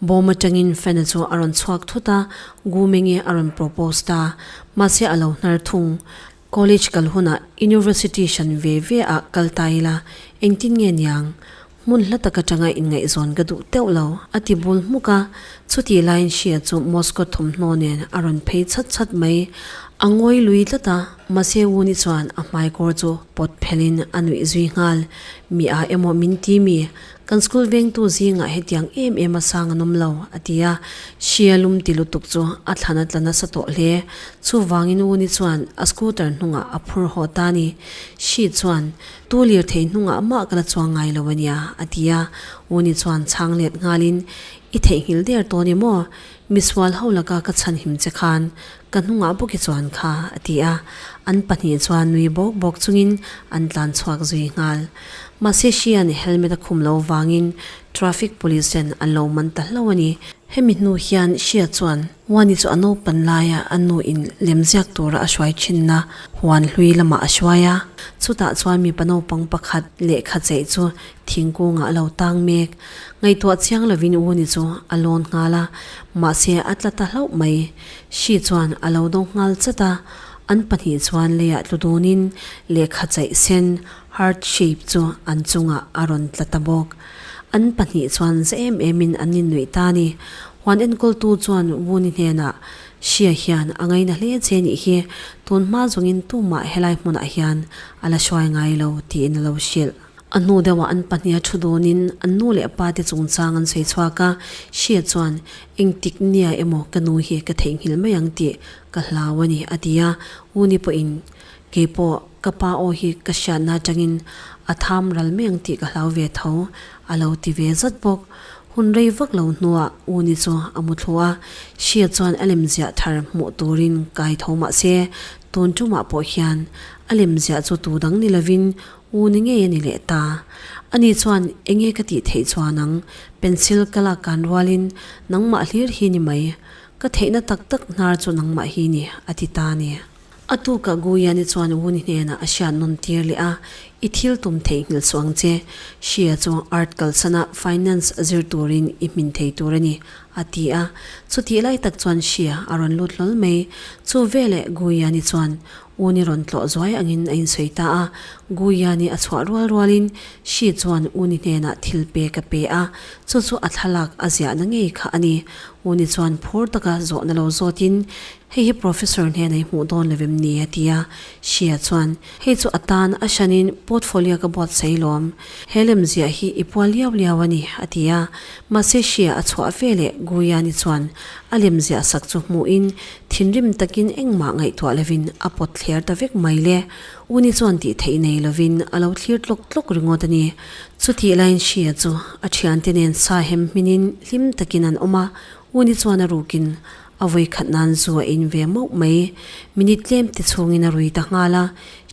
Bawm atangin Fena chu a rawn chhuak thut a, Gu Mengi a rawn propose ta, mahse a lo hnar thung. College kal hunah University hran ve ve ah kal ta ila engtin nge niang? Hmun hla tak atanga inngaihzawn ka duh teuh lo, a ti bul hmuk a. Chutih laiin Hria chu Moscow thawmhnaw nen a rawn phei chhat chhat mai. A ngawi lui tlat a, mahse Wuni chuan a hmaikawr chu pawt phelhin a nuih zui nghal. Mi a emaw min ti mi? Kan school vengtu zingah hetiang em em a sang an awm lo, a ti a. Hria lum ti lutuk chu a thlan a tla nasa tawh hle. Chuvangin Wuni chuan a scooter hnungah a phur haw ta a ni. Hri chuan, Tu lirthei hnungah mah ka la chuang ngai lo a nia, a ti a. Wuni chuan chhang let nghalin, I theihnghilh der tawh ni maw? Misual ho laka ka chhanhim che khan ka hnungah bawk i chuan kha, a ti a. An pahnih chuan nui bawk bawk chungin an tlan chhuak zui nghal. Mahse Hria'n helmet a khum lo vangin traffic police ten an lo man ta hlauh a ni. Hemi hnu hian Hria chuan Wani chu a naupan laia a nu in lemziak tura a hruai thinna huan hlui lamah a hruai a. Chutah chuan mipa naupang pakhat lehkha cheih chu thingkungah a lo tang mek. Ngaihtuah chiang lovin Wani chu a lawn nghal a, mahse a tla ta hlauh mai. Hri chuan a lo dawng nghal chat a, an pahnih chuan leiah tlu dunin lehkha chaih sen, heart shape, chu an chungah a rawn tla ta bawk. An pahnih chuan za em emin an innuih ta a ni. Huan enkawltu chuan Wuni hnenah, Hria hian a ngaina hle che nih hi, tun hma zawngin tumah helai hmunah hian a la hruai ngai lo, tiin a lo hrilh. A hnu deuhah an pahniha thu dawnin an nu leh pa te chungchang an sawi chhuak a, Hria chuan, Engtik nia emaw ka nu hi ka theihnghilh mai ang tih ka hlau a ni, a ti a. Uni pawhin, Keipawh ka pa aw hi ka hriatna atangin a tham ral mai ang tih ka hlau ve tho, a lo ti ve zat bawk. Hun rei vak lo hnuah Uni chu a mu thlu a, Hria chuan a lemziah thar hmuh turin kai tho mah se, tun tumah pawh hian a lemziah chu tu dang ni lovin U ni ngei a ni leh ta. Ani chuan enge ka tih theih chuan ang, pencil ka lak kan rualin nangmah hlir hi ni mai, ka theihna tak tak hnar chu nangmah hi ni, a ti ta a ni. A tukah Guyani chuan U ni hnenah a hriat nawn tir leh a, I thil tum theihnghilh suh ang che, Hria chu art kalsana finance zir turin i hmin thei tur a ni, a ti a. Chutih lai tak chuan Hria a rawn lut hlawl mai. Chu veleh Guyani chuan Uni rawn tlawh zuai angin a insawi ta a, Guyani a chhuah rual rualin Shi chuan Uni hnenah thil pek a pe a, chu chu a thlalak a ziahna ngei kha a ni. Uni chuan phur taka zawhna lo zawtin, Hei hi Professor hnena i hmuh dawn lo em ni? a ti a. Shia chuan, Hei chu a tan a hranin portfolio ka buatsaih lawm. He lemziah hi i pual liau liau a ni, a ti a. Mahse Shia a chhuah veleh Guyani chuan a lemziah sak chu hmuhin Thinrim takin engmah ngaihtuah lovin a pawt thler ta vek mai le. Uni chuan tih theih nei lovin a lo thlir tlawk tlawk ringawt a ni. Chutih laiin Hria chu a thiante nen sa hem hminin hlim takin an awm a, Uni chuan a rukin a vawikhat nan zu a in ve mauh mai. Minute tlem ti chhungin a rui ta nghal a,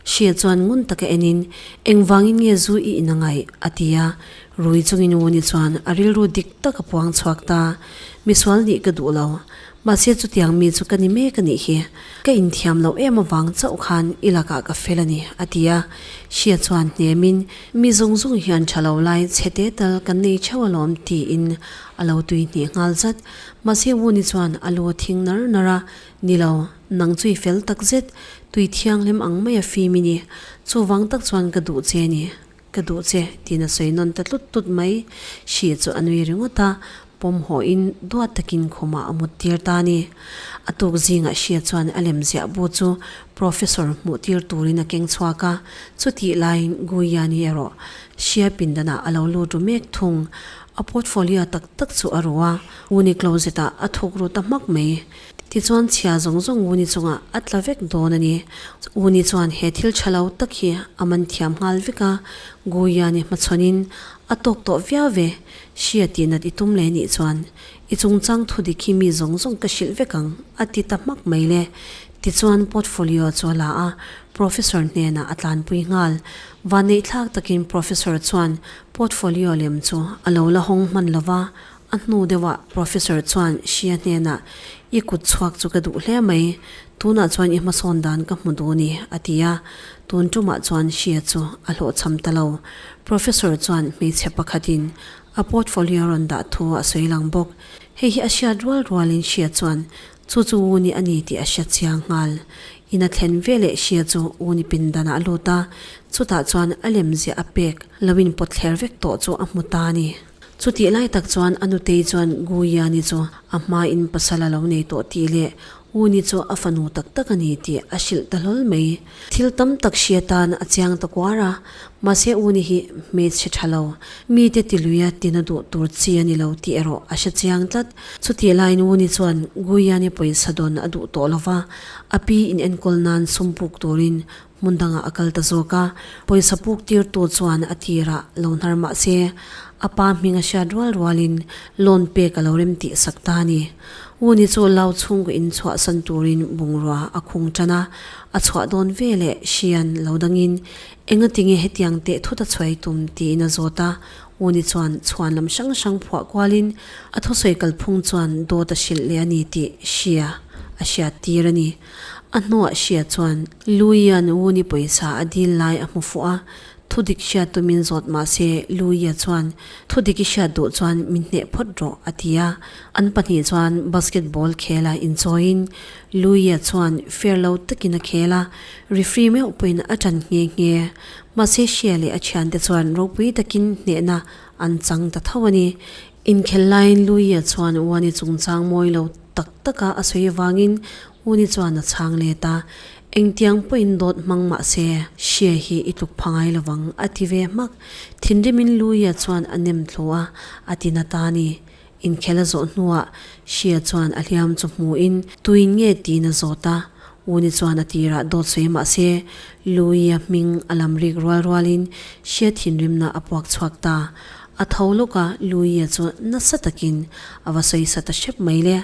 Hria chuan ngun taka enin, Engvangin nge zu i in a ngaih? a ti a. Rui chungin Uni chuan a rilru dik tak a puang chhuak ta. Misual nih ka duh lo. Mahse chutiang mi chu ka ni mek a nih hi. Ka inthiam loh em avang chauh khan i lakah ka fel a ni, a ti a. Hria chuan hnemin, Mi zawng zawng hian tha lo lai chhe te tal kan nei theuh alawm tiin a lo tui hnih nghal zat. Mahse Wuni chuan a lu a thing nar nar a, Ni lo, nang chu i fel tak zet. Tui thianghlim ang maia fim i ni. Chuvang tak chuan ka duh che ni. Ka duh che, tiin a sawi nawn ta tlut tlut mai. Hri chu a nui ringawt a, pawm hawhin duat takin khumah a mut tir ta a ni. A tuk zingah Hria chuan a lem ziah bu chu Professor hmuh tir turin a keng chhuak a, chutih laiin Guyani erawh Hria pindanah a lo lut ru mek thung. A portfolio tak tak chu a ru a, Uni closet-ah a thuk ru ta hmak mai. Tichuan chhia zawng zawng Uni chungah a tla vek dawn a ni. Uni chuan he thil tha lo tak hi a man thiam nghal vek a, Guyani hmachhawnin a tawk tawh viau ve. Hria tih nat i tum leh nih chuan i chungchang thu dik hi mi zawng zawng ka hrilh vek ang a ti ta hmak mai le. Tichuan portfolio chu a la a, Professor hnenah a tlanpui nghal. Vanneihthlak takin Professor chuan portfolio lem chu a lo la hawng hman lo va, a hnu deuhah Professor chuan Hria hnenah I kut chhuak chu ka duh hle mai, tunah chuan i hmasawn dan ka hmu duh ni a ti a. Tun tumah chuan Hria chu a hlawhchham ta lo. Professor chuan hmeichhe pakhatin a portfolio rawn dah thu a sawi lang bawk. Hei hi a hriat rual rualin Hria chuan chu chu Uni a ni tih a hria chiang nghal. In a thlen veleh Hria chu Uni pindanah a lut a, chutah chuan a lemziah a pek lo in pawt thler vek tawh chu a hmu ta a ni. Chutih lai tak chuan a nutei chuan Guyani chu a hmain pasal a lo nei tawh tih leh Uni chu a fanu tak tak a ni tih a hrilh ta hlawl mai. Thil tam tak hria tan a chiang ta kuar a, mahse Uni hi hmeichhe tha lo, mite ti luia tina duh tur chi a ni lo tih erawh a hre chiang tlat. Chutih laiin Uni chuan Guyani pawisa dawn a duh tawh lo va, a pi in enkawl nan sum puk turin hmun dangah a kal ta zawk a, pawisa puk tirtu chuan a tirah lo hnar mah se, a pa hming a hriat rual rualin loan pek a lo rem tih sak ta a ni. Uni chu lau chhungkaw in chhuahsan turin bungrua a khung tan a, a chhuah dawn ve leh hrian lo dangin engatinge hetiang teh thut a chhuai tum tiin a zawt a, Uni chuan chhuan lam hrang hrang phuah kualin a thusawi kalphung chuan dawt a hrilh leh a ni tih hria a hriat tir a ni. A hnuah hria chuan Luia'n Wuni pawisa a dil lai a hmu fuh a, thu dik hriat tumin zawt mah se Luia chuan thu dik i hriat duh chuan min hneh phawt rawh a ti a. An pahnih chuan basketball khel a inchawiin Luia chuan fair lo takin a khel a, referee meuh pawhin a ṭan nghe nghe. Mahse hria leh a thiante chuan ropui takin hnehna an chang ta tho a ni. Inkhel laiin Luia chuan Wani chungchang mawi lo tak taka a sawi avangin Uni chuan a chhang let a, Engtiang pawhin dawt hmang mah se, hria hi i tluk pha ngai lovang, a ti ve hmak. Thinrimin Luia chuan a nem thlu a, a ti na ta a ni. Inkhel a zawh hnuah hria chuan a hliam chu hmuhin tuin nge tiin a zawt a. Uni chuan a tirah dawt sawi mah se, Luia hming a lam rik rual rualin hria thinrimna a puak chhuak ta. A tho lawk a, Luia chu nasa takin a va sawi sa ta hrep mai le.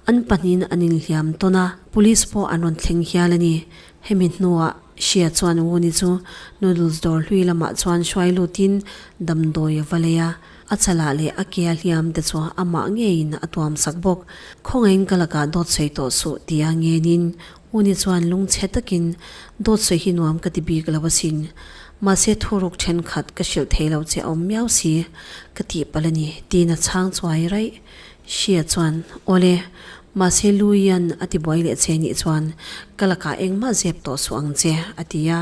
An pahnihin an inhliam tawn a, police pawh an rawn thleng hial a ni. Hemi hnuah Hria chuan Wuni chu noodles dawr hlui lamah chuan hruai lutin damdawi a va lei a, a chalah leh a ke a hliam te chu amah ngeiin a tuam sak bawk. Khawngaihin ka lakah dawt sawi tawh suh tia ngenin Uni chuan lungchhe takin, Dawt sawi hi nuam ka ti bik lo asin. Mahse thuruk thenkhat ka hrilh thei lo che a awm miau si, ka tih palh a ni, tiin a chhang chuai raih. Hria chuan, Awle, mahse Luian a ti buai leh che nih chuan ka lakah engmah zep tawh suh ang che, a ti a.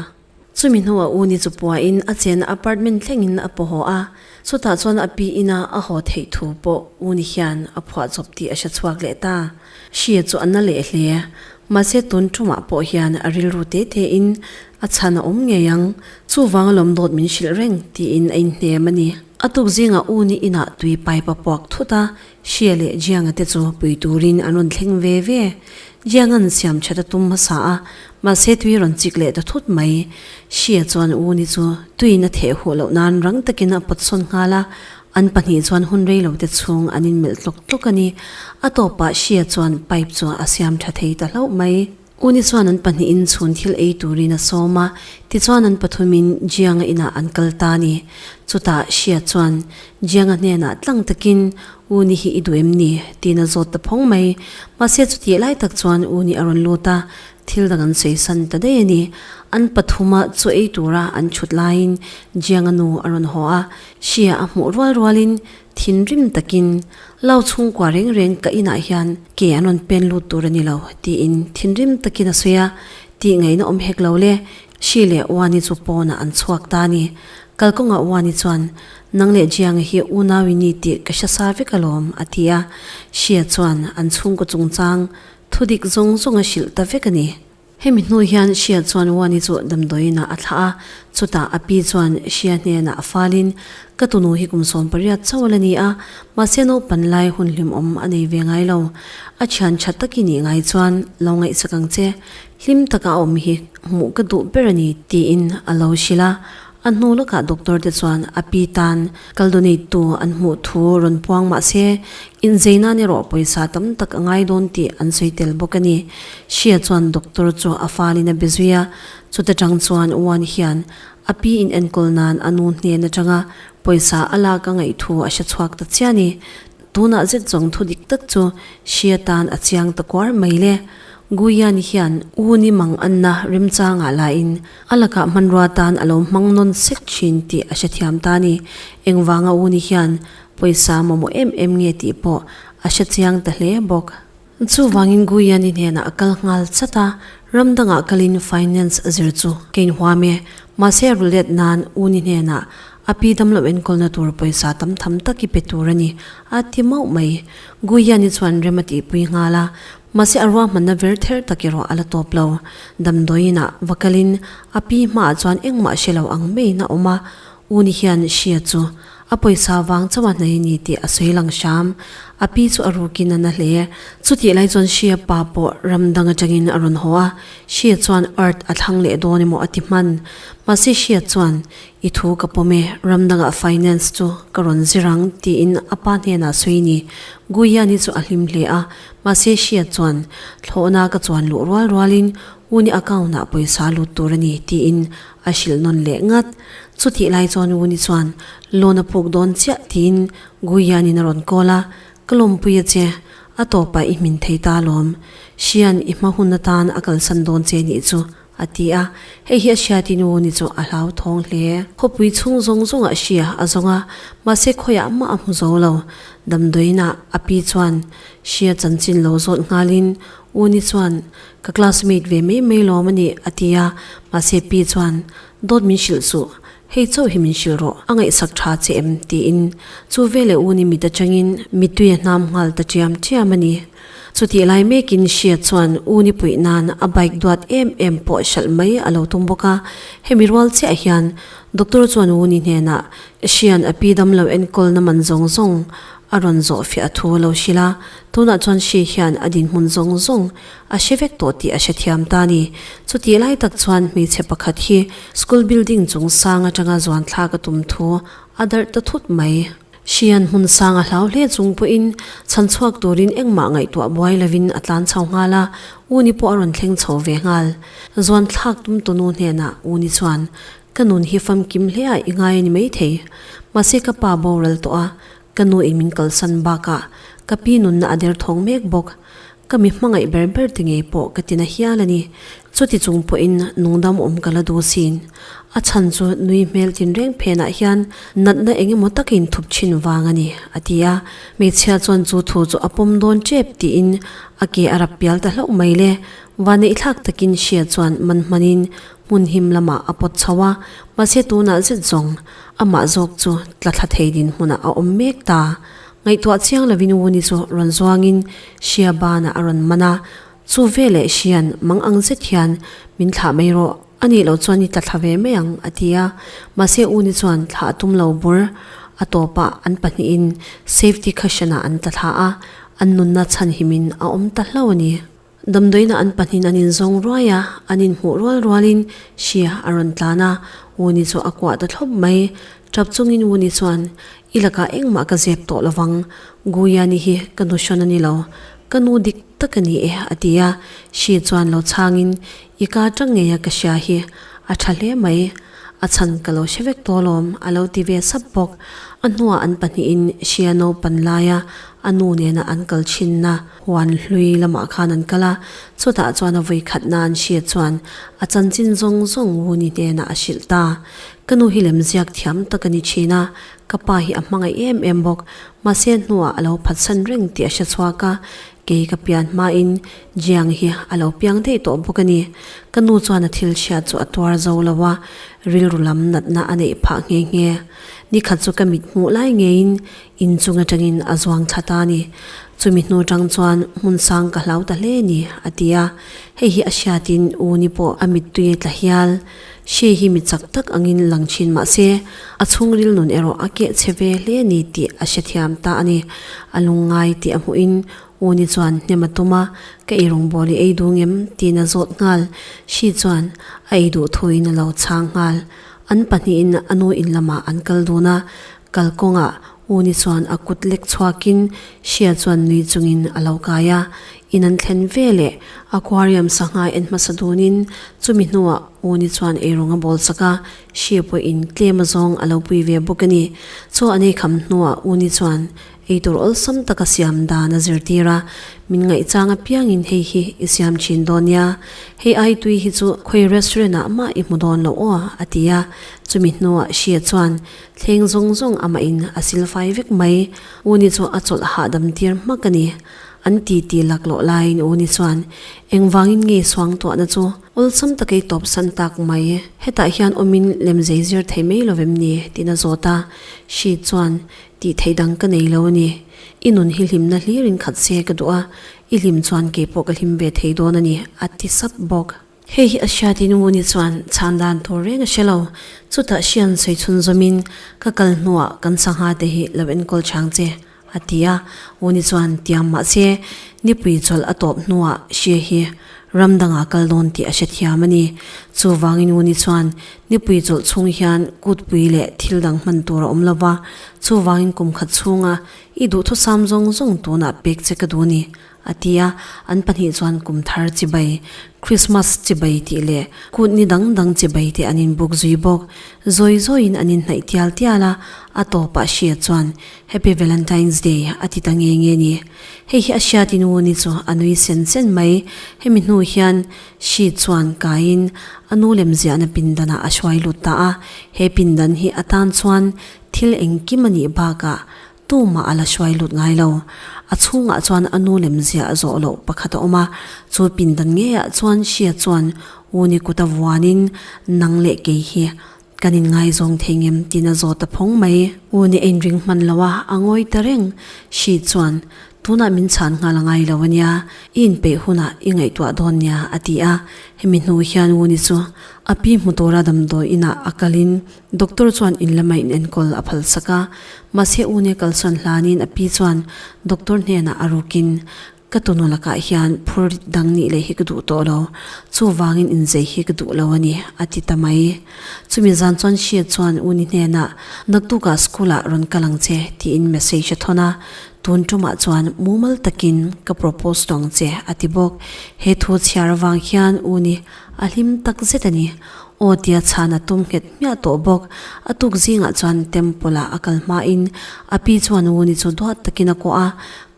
Chumi hnuah Uni chu puain a chenna apartment thlengin a pawh haw a, chutah chuan a pi ina a haw theih thu pawh Uni hian a phuah chawp tih a hre chhuak leh ta. Hria chu a na leh hle. Mahse tun tumah pawh hian a rilru te tein a chhan a awm ngei ang, chuvang alawm dawt min hrilh reng tiin a inhnem a ni. A tuk zingah Uni inah tui pipe a puak thut a, Hria leh Jianga te chu pui turin an rawn thleng ve ve. Jianga'n siam that a tum hmasa a, mahse tui rawn chik leh ta thut mai. Hria chuan Uni chu tuiin a theh huh loh nan rang takin a pawt sawn nghal a, an pahnih chuan hun rei lo te chhung an inmelh tlawk tlawk a ni. A tawpah Hria chuan pipe chu a siam tha thei ta hlauh mai. Uni chuan an pahnihin chhun thil ei turin a sawm a, tichuan an pathumin Jianga inah an kal ta a ni. Chutah Hria chuan Jianga hnenah tlang takin, Uni hi i duh em ni? tiin a zawt ta phawng mai. Mahse chutih lai tak chuan Uni a rawn lut a, thil dang an sawi san ta daih a ni. An pathuma chaw ei tura an chhut laiin Jianga nu a rawn haw a, Hria a hmuh rual rualin Thinrim takin, Lau chhungkua reng reng ka inah hian ke an rawn pen lut tur a ni lo, tiin thinrim takin a sawi a. Tih ngaihna awm hek lo le, Shi leh Wani chu pawnah an chhuak ta a ni. Kalkawngah Wani chuan, Nang leh Jianga hi unau i ni tih ka hre sa vek alawm, a ti a. Shia chuan an chhungkaw chungchang thudik zawng zawng a hrilh ta vek a ni. Hemi hnu hian Shia chuan Wani chu damdawiinah a thlah a, chutah a pi chuan Shia hnenah a falin, Ka tunu hi kum 18 chauh a la ni a, mahse naupan lai hun hlimawm a nei ve ngai lo. A thian tha tak i nih ngai chuan lo ngaihsak ang che. Hlim taka a awm hi hmuh ka duh ber a ni, tiin a lo hrilh a. A hnu lawkah doctor te chuan a pi tan kal donate tu an hmuh thu rawn puang mah se, inzei nan erawh pawisa tam tak a ngai dawn tih an sawi tel bawk a ni. Hria chuan doctor chu a falin a be zui a, chuta tang chuan Uan hian a pi in enkawl nan a nu hnen atanga pawisa a lak a ngaih thu a hre chhuak ta chiah a ni. Tunah zet zawng thu dik tak chu Hria tan a chiang ta kuar mai le. Guyan hian U ni mang anna remchangah lahin a lakah hmanrua tan a lo hmang nawn sek thin tih a hrethiam ta a ni. Engvanga U ni hian pawisa mamawh em em nge tih pawh a hrechiang ta hle bawk. Chuvangin Guyan-i hnenah a kal nghal chat a, ram dangah kalin finance zir chu ka inhuam e. Mahse a rulet nan U ni hnenah a pi damloh enkawlna tur pawisa tam tham tak i pe tur a ni, a ti mauh mai. Guyan-i chuan rem a tihpui nghal a, mahse a ruahmanna ver ther tak erawh a la tawp lo. Damdawiinah va kalin a pi hmaah chuan engmah hre lo ang maiin a awm a, U ni hian hria chu a pawisa vang chauh a hnai ni tih a sawi lang hram. A pi chu a rukin a na hle. Chutih lai chuan Hria pa pawh ram dang atangin a rawn haw a, Hria chuan Earth a thlang leh dawn emaw a ti hman. Mahse Hria chuan, I thu ka pawm e, ram dangah finance chu ka rawn zir ang tiin a pa hnenah sawi ni. Guiyani chu a hlim hle a, mahse Hria chuan, Thlawhna ka chuan luh rual rualin U ni account ah pawisa lut tur a ni tiin A hrilh nawn leh ngat. Chutih lai chuan Wuni chuan loan a puk dawn chiah tiin Guianin a rawn call a, Ka lawmpui a che, a tawpah i hmin thei ta alawm. Hrian i hma hun atan a kalsan dawn che nih chu, a ti a. Hei hi a hriatin Wuni chu a hlauthawng hle. Khawpui chhung zawng zawngah hria a zawng a, mahse khawiah mah a hmu zo lo. Damdawiinah a pi chuan hria chanchin lo zawt nghalin Wuni chuan Ka classmate ve mai mai lawm a nih, a ti a. Mahse Pi chuan, Dawt min hrilh suh, hei chauh hi min hrilh rawh, a ngaihsak tha che em? tiin chu veleh u ni mit atangin mittui a hnam nghal ta ṭiam ṭiam a ni. Chutih lai mekin Hria chuan u ni puih nan a bike duat em em pawh hralh mai a lo tum bawk a. Hemi rual chiah hian Doctor chuan u ni hnenah Hria'n a pi damlo enkawlna man zawng zawng a rawn zawh fiah a thu a lo hrilh a. Tunah chuan Hri hian a dinhmun zawng zawng A hre vek tawh tih a hrethiam ta a ni. Chutih lai tak chuan hmeichhe pakhat hi school building chung sang atanga zuan thlak a tum thu a darh ta thut mai. Hrian hmun sang a hlau hle chung pawhin chhan chhuak turin engmah ngaihtuah buai lovin a tlan chho nghal a, Uni pawh a rawn thleng chho ve nghal. Zuan thlak tum tunu hnenah Uni chuan, Ka nun hi famkim hle a i ngai a ni maithei. Mahse ka pa boral tawh a, ka nu in min kalsan bakah ka pi nunna a derthawng mek bawk. Ka mi hmangaih ber ber ti ngei pawh ka ti na hial a ni. Chuti chung pawhin nungdam awm ka la duh sin. A chhan chu nui hmel tinreng phenah hian natna eng emaw takin thup thin vang a ni, a ti a. Hmeichhia chuan chu thu chu a pawm dawn tep tiin a ke a rap pial ta hlauh mai le. Vaneihthlak takin hria chuan man hmanin hmun him lamah a pawt chho a, mahse tunah zet zawng amah zawk chu tla thla thei dinhmunah a awm mek ta. Ngaihtuah chiang lovin Wuni chu rawn zuangin Hria banah a rawn man a, chu veleh Hria'n mang ang zet hian min thlah mai rawh, a nih loh chuan i tla thla ve mai ang a ti a, mahse Wuni chuan thlah a tum lo bur. A tawpah an pahnihin safety cushion-ah an tla thla a, an nunna chhanhimin a awm ta hlauh a ni. Damdawiina an pahnihin an inzawng ruai a, an inhmuh rual rualin Hria a rawn tlan a, Wuni chu a kuah ta thlawp mai. Tap chungin Wuni chuan, I lakah engmah ka zep tawh lovang, Guyani hi ka nu hrawn a ni lo, ka nu dik tak a ni e, a ti a. Hri chuan lo chhangin, I ka tang ngei a ka hria hi a tha hle mai, a chhan ka lo hre vek tawh alawm, a lo ti ve sap bawk. A hnuah an pahnihin Hria naupan laia a nu nena an kal thinna, Huan hlui lamah khan an kal a, chutah chuan a vui khat nan hriat chuan a chanchin zawng zawng Wuni hnenah a hrilh ta. Ka nu hi lemziak thiam tak a ni thin a, ka pa hi a hmangaih em em bawk. Mahse hnuah a lo phatsan reng tih a hre chhuak a. Kei ka pian hmain Jiang hi a lo piang daih tawh bawk a ni. Ka nu chuan a thil chhiat chu a tuar zo lo a, rilru lam natna a neih phah nghe nghe. Nikhat chu ka mit hmuh lai ngeiin inchung atangin a zuang thla ta a ni. Chumi hnu tang chuan hmun sang ka hlau ta hle ni, a ti a. Hei hi a hriatin u ni pawh a mittui a tla hial. Hri hi mi chak tak angin lang thin mah se, a chhungril nun erawh a keh chhe ve hle a ni tih a hrethiam ta a ni. A lungngai tih a hmuhin U ni chuan hnem a tum a, ka ei rawngbâwl i ei duh ngem? tiin a zawt nghal. Hri chuan a ei duh thuin a lo chhang nghal. An pahnihin a nu in lamah an kal dun a, kalkawngah U ni chuan a kut lek chhuakin Hria chuan nui chungin a lo kai a. In an thlen ve leh aquarium sangha en hmasa dunin chumi hnuah U ni chuan eirawng a bawl chak a, Hria pawhin tlem azawng a lo pui ve bawk a ni. Chaw an ei kham hnuah U ni chuan Eitur awlsam taka siam dan a zirtir a, min ngaihchang apiangin hei hi i siam thin dawn nia, hei ai tui hi chu khawi restaurant ah mah i hmu dawn lo aw a ti a, chumi hnuah Hria chuan thleng zawng zawng amah in a silfai vek mai, U ni chu a chawlh hahdam tir hmak a ni. An ti ti laklawh laiin U ni chuan engvangin nge suangtuahna chu awlsam taka i tawpsan tak mai, hetah hian awmin lemzei zir thei mai lovem ni tiin a zawt a, Hri chuan Tih theih dang ka nei lo a ni. I nun hi hlimna hlirin khat se ka duh a, i hlim chuan kei pawh ka hlim ve thei dawn a ni, a ti sap bawk. Hei hi a hriatin Wuni chuan chhan dan tur reng a hre lo. Chutah hrian sawi chhun zawmin, Ka kal hnuah kan sangha te hi lo enkawl chang che, a ti a. Wuni chuan tiam mah se, nipui chawlh a tawp hnuah hria hi ram dangah kal dawn tih a hrethiam a ni. Chuvangin Wuni chuan Nipui chawlh chhung hian kutpui leh thil dang hman tur a awm lo va, chuvangin kum khat chhunga i duhthusam zawng zawng tunah pek che ka duh a ni, a ti a. An pahnih chuan kum thar chibai, Christmas chibai tih leh kut ni dang dang chibai te an inbuk zui bawk. Zawi zawiin an inhnaih tial tial a, a tawpah Hria chuan Happy Valentine's Day a ti ta nge nge ni. Hei hi a hriatin Wuni chu a nui sen sen mai. Hemi hnu hian Hri chuan kaiin a nu lemziahna pindanah a hruai lut ta a, he pindan hi a tan chuan thil engkim a nih bakah tumah a la hruai lut ngai lo. A chhungah chuan a nu lemziah a zawh loh pakhat a awm a, chu pindan ngeiah chuan Hria chuan Wuni kuta vuanin nang leh kei hi kan inngaizawng thei ngem tiin a zawt ta phawng mai. Wuni a inring hman lo a, a ngawi ta reng. Hri chuan Tunah min chhan nghal a ngai lo a nia, i inpeih hunah i ngaihtuah dawn nia, a ti a. Hemi hnu hian Wuni chu a pi hmu tura damdawi inah a kalin doctor chuan in lama inenkawl a phalsak a. Mahse Wuni a kalsawn hlanin a pi chuan doctor hnenah a rukin, Ka tunu lakah hian phur dang nih leh hi ka duh tawh lo, chuvangin inzei hi ka duh lo a ni, a ti ta mai. Chumi zan chuan Hriat chuan Wuni hnenah, Naktukah school-ah rawn kal ang che, tiin message a thawn a. Tun tumah chuan mumal takin ka propose tawng che a ti bawk. He thu chhiar avang hian u ni a hlim tak zet a ni. Aw tia chhan a tum nghet hmiah tawh bawk. A tuk zingah chuan temple ah a kal hmain a pi chuan u ni chu duat takin a kuah a,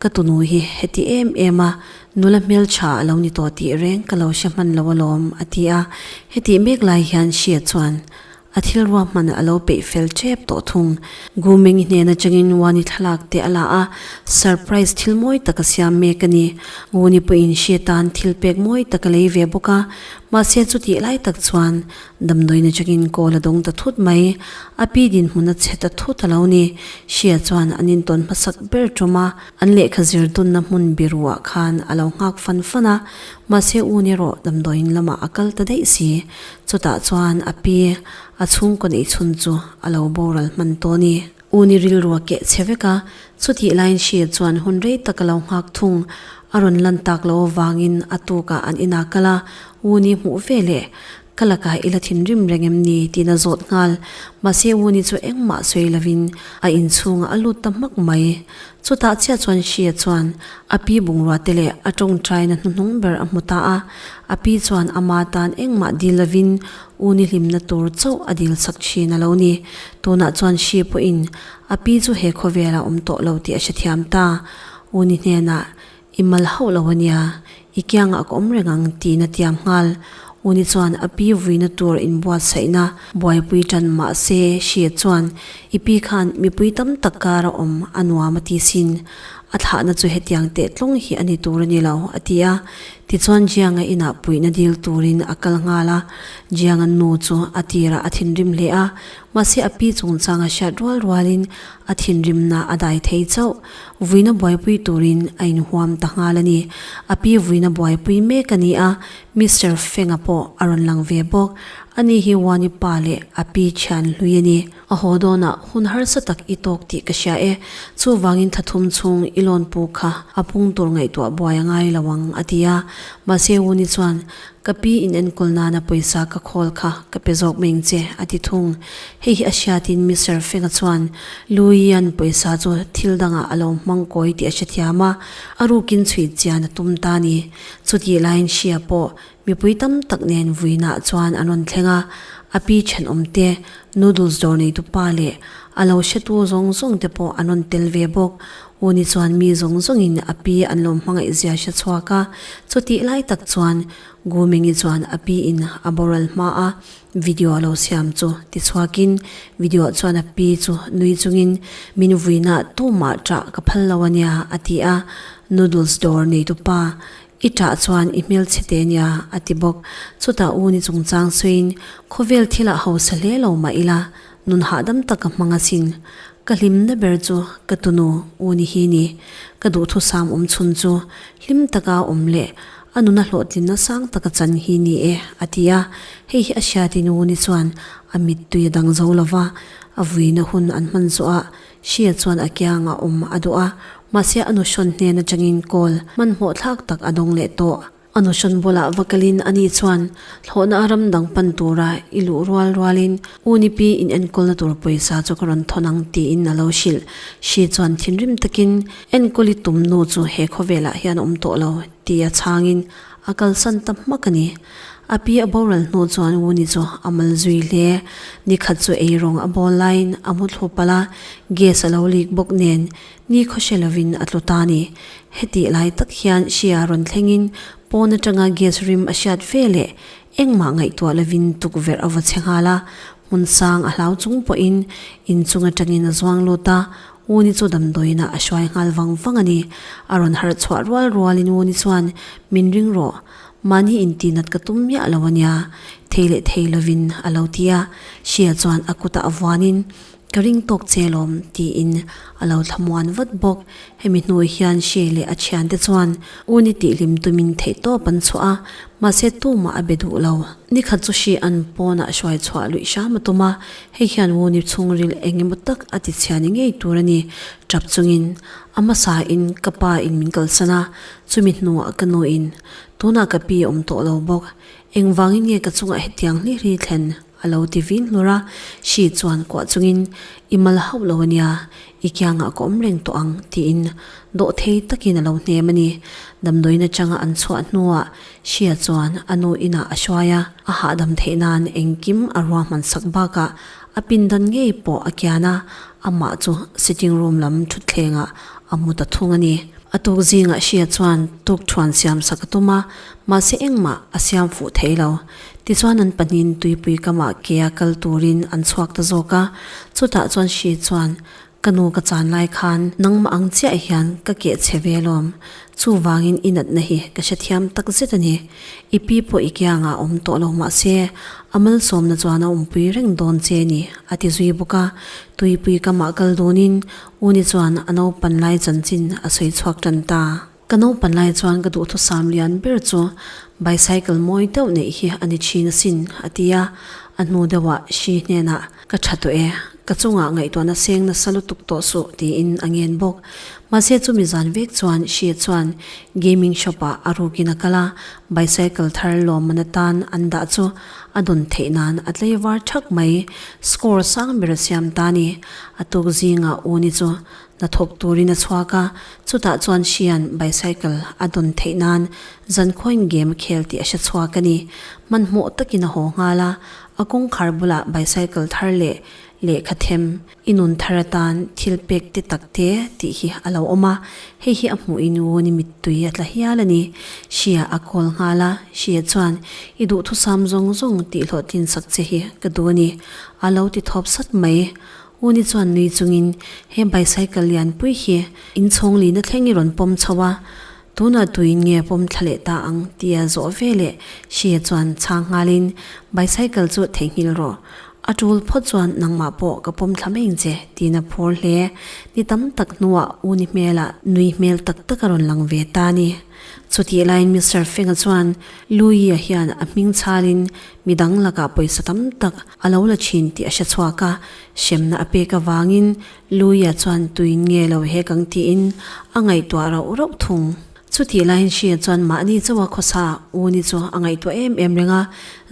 Ka tunu hi heti em em a, nula hmeltha a lo ni tawh tih reng ka lo hre hman lo alawm a ti a. Hetih mek lai hian Hria chuan A thil ruahman a lo peih fel tep tawh thung. Gumeng hnen atangin Wani thlalak te a la a, surprise thil mawi tak a siam mek a ni. Wani pawhin hre tan thil pek mawi tak a lei ve bawk a, mahse chutih lai tak chuan damdawiin atangin call a dawng ta thut mai. A pi dinhmun a chhe ta thut a lo ni. Hria chuan an intawn hmasak ber tum a, an lehkha zir dunna hmun biruah khan a lo nghak fan fan a, mahse un erawh damdawiin lamah a kal ta daih si. Chutah chuan a pi a chhungkaw neih chhun chu a lo boral hman tawh a ni. U ni rilru a keh chhe vek a, chutih laiin Hria chuan hun rei tak a lo nghak thung. A rawn lan tak loh avangin a tukah an inah kal a, U ni hmuh ve leh ka lakah i la thinrim reng em ni tiin a zawt nghal. Mahse U ni chu engmah sawi lovin a inchhungah a lut ta hmak mai. Chutah chiah chuan Hria chuan a pi bungrua te leh a tawngtaina hnuhnung ber a hmu ta a, a pi chuan ama tan engmah dil lovin u ni hlimna tur chauh a dil chak thin a lo ni. Tunah chuan Hri pawhin a pi chu he khawvelah awm tawh lo tih a hrethiam ta. U ni hnenah I mal hauh lo a nia, i kiangah ka awm reng ang tiin a tiam nghal. Uni chuan a pi vuina tur inbuatsaihna buaipui tan mah se Hriat chuan i pi khan mipui tam tak kara awm a nuam a ti sin. A thlahna chu hetiang teh tlawng hi a ni tur a ni lo, a ti a. Tichuan Jianga inah puihna dil turin a kal nghal a. Jianga nu chu a tirah a thinrim hle a, mahse a pi chungchanga hriat rual rualin a thinrimna a dai thei chauh. Vuina buaipui turin a inhuam ta nghal a ni. A pi vuina buaipui mek a ni a, Mister Fenga pawh a rawn lang ve bawk. Ani hi Wani pa leh a pi thian hlui a ni. A haw dawnah hun harsa tak i tawk tih ka hria e. Chuvangin thla thum chhung i lawn pu kha a pung tur ngaihtuah buai a ngai lo ang, a ti a. Mahse Wuni chuan, Ka pi in enkawl nana pawisa ka khawl kha ka pe zawk mai ang che, a ti thung. Hei hi a hriatin Mister Fenga chuan Louie-a'n pawisa chu thil dangah a lo hmang kawi tih a hrethiam a, a rukin chhuih chian a tum ta a ni. Chutih laiin hria pawh mipui tam tak nen vuinah chuan an rawn thleng a, a pi thenawm te, noodles dawr neitu pa leh a lo hretu zawng zawng te pawh an rawn tel ve bawk. Uni chuan mi zawng zawngin a pi an lo hmangaih zia hre chhuak a, chutih lai tak chuan Gumingi chuan a pi in a boral hma a, video a lo siam chu ti chhuakin video chuan a pi chu nui chungin min vuina tumah ṭah ka phal lo a nia a ti a, noodles dawr neitu pa I ṭah chuan i hmelchhe te nia, a ti bawk. Chutah u ni chungchang sawiin, Khawvel thilah hausa hle lo mah ila, nun hahdam tak ka hmang asin. Ka hlimna ber chu ka tunu u ni hi ni. Ka duhthusam awm chhun chu hlim taka awm leh a nuna hlawhtlinna sang taka chan hi ni e, a ti a. Hei hi a hriatin u ni chuan a mittui a dang zo lo va, a vuina hun an hman zawhah Hria chuan a kiangah awm a duh a, mahse a nuhrawn hnen atangin call hmanhmawh thlak tak a dawng leh tawh. A nuhrawn bulah va kalin ani chuan thlawhna a ram dang pan tura i luh rual rualin U ni pi in enkawlna tur pawisa chu ka rawn thawn ang tiin a lo hrilh. Hri chuan thinrim takin enkawl i tum nu chu he khawvelah hian a awm tawh lo tia chhangin a kalsan ta hmak a ni. A pi a boral hnu chuan Wuni chu a mal zui hle. Ni khat chu ei rawng a bawl laiin a mu thlu palh a, gas a lo leak bawk nen ni khawhre lovin a tlu ta a ni. Hetih lai tak hian hria rawn thlengin pawn atanga gas rim a hriat ve leh engmah ngaihtuah lovin tukverh a va chhe nghal a, hmun sang a hlau chung pawhin inchung atangin a zuang lut a, Wuni chu damdawiinah a hruai nghal vang vang a ni. A rawn harh chhuah rual rualin Wuni chuan, Min ring rawh. Mahni intihnat ka tum miah lo a nia, thei leh thei lovin a lo ti a. Hria chuan a kutah a vuanin, Ka ring tawk che lawm, tiin a lo thlamuan vat bawk. Hemi hnu hian Hria leh a thiante chuan U ni tihhlim tumin theihtawp an chhuah a, mahse tumah a be duh lo. Nikhat chu Hri an pawnah hruai chhuah luih hram a tum a, hei hian U ni chhungril eng emaw tak a tichhia ni ngei tur a ni. Tap chungin a hmasa in ka pa in min kalsan a, chumi hnuah ka nu in Tunah ka pi awm tawh lo bawk. Engvangin nge ka chungah hetiang hli hli thlen? a lo ti vin hlur a. Hri chuan kuah chungin, I mal hauh lo ania, i kiangah ka awm reng tawh ang, tiin dawh thei takin a lo hnem a ni. Damdawiin atanga an chhuah hnuah Hria chuan a nu inah a hruai a, a hahdam theih nan engkim a ruahman sak bakah a pindan ngei pawh a kian a, amah chu sitting room lam thutthlengah a mu ta thung a ni. A tuk zingah Hria chuan tuk thuan siam sak a tum a, mahse engmah a siam fuh thei lo. Tichuan an pahnihin tuipui kamah ke a kal turin an chhuak ta zawk a, chutah chuan Hria chuan, Ka nu ka chan lai khan nangmah ang chiah hian ka keh chhe ve alawm, chuvangin i natna hi ka hrethiam tak zet a ni. I pi pawh i kiangah a awm tawh lo mahse a malsawmna chuan a awmpui reng dawn che ni, a ti zui bawk a. Tuipui kamah kal dunin Uni chuan a naupan lai chanchin a sawi chhuak tan ta. Ka naupan lai chuan ka duhthusam lian ber chu bicycle mawi deuh neih hi a ni thin asin, a ti a. A hnu deuhah hri hnenah, Ka tha tawh e, ka chungah ngaihtuahna seng nasa lutuk tawh suh, tiin a ngen bawk. Mahse chumi zan vek chuan hri chuan gaming shop-ah a rukin a kal a, bicycle thar lawmman atan an dah chu a dawn theih nan a tlei var thak mai. Score sang ber a siam ta a ni. A tuk zingah Uni chu hnathawk turin a chhuak a, chutah chuan Hrian bicycle a dawn theih nan zankhawiin game a khel tih a hre chhuak a ni. Hmanhmawh takin a haw nghal a, a kawngkhar bulah bicycle thar leh lehkha them i nun thar atan thil pek te tak te tih hi a lo awm a, hei hi a hmuh in Uni mittui a tla hial a ni. Hria a call nghal a, Hria chuan i duhthusam zawng zawng tih hlawhtlin sak che hi ka duh a ni, a lo ti thawp sat mai. Uni chuan nui chungin he bicycle lianpui hi inchhawng lina thleng i rawn pawm chho a, tunah tuin nge pawm thla leh ta ang tia zawh veleh Hria chuan chhang nghalin bicycle chu theihnghilh rawh. A tul phawt chuan nangmah pawh ka pawm thla mai ang che tiin a phur hle. Ni tam tak hnuah Uni hmelah nui hmel tak tak a rawn lang ve ta a ni. Chutih laiin Mister Fenga chuan Louie-a hian a hming chhalin midang lakah pawisa tam tak a lo la thin tih a hre chhuak a, hremna a pek avangin Louie-a chuan tuin nge lo hek ang tiin a ngaihtuah rauh rauh thung. Chutih laiin Hria chuan mahni chauha khawsa u ni chu a ngaihtuah em em reng a,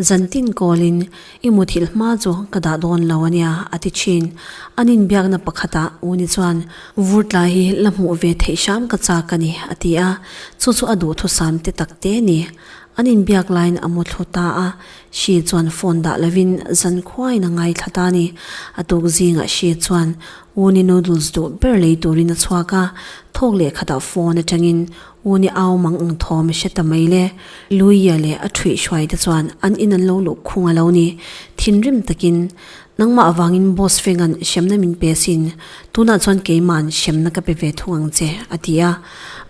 zantin kawlin i muthilh hma chu ka dah dawn lo a nia a ti thin. An inbiakna pakhatah u ni chuan vur tlai hi la hmuh ve theih hram ka chak a ni a ti a, chu chu a duhthusam te tak te a ni. An inbiak laiin a mu thlu ta a, Hri chuan phone dah lovin zankhuain a ngaithla ta a ni. A tuk zingah Hri chuan Uni noodles duh ber lei turin a chhuak a, thawk leh khatah phone atangin Uni au mang ang thawm a hre ta mai le. Luia leh a thuih hruai te chuan an in an lo luh khung a lo ni. Thinrim takin, Nangmah avangin boss Fenga'n hremna min pe sin, tunah chuan keima'n hremna ka pe ve thung ang che, a ti a.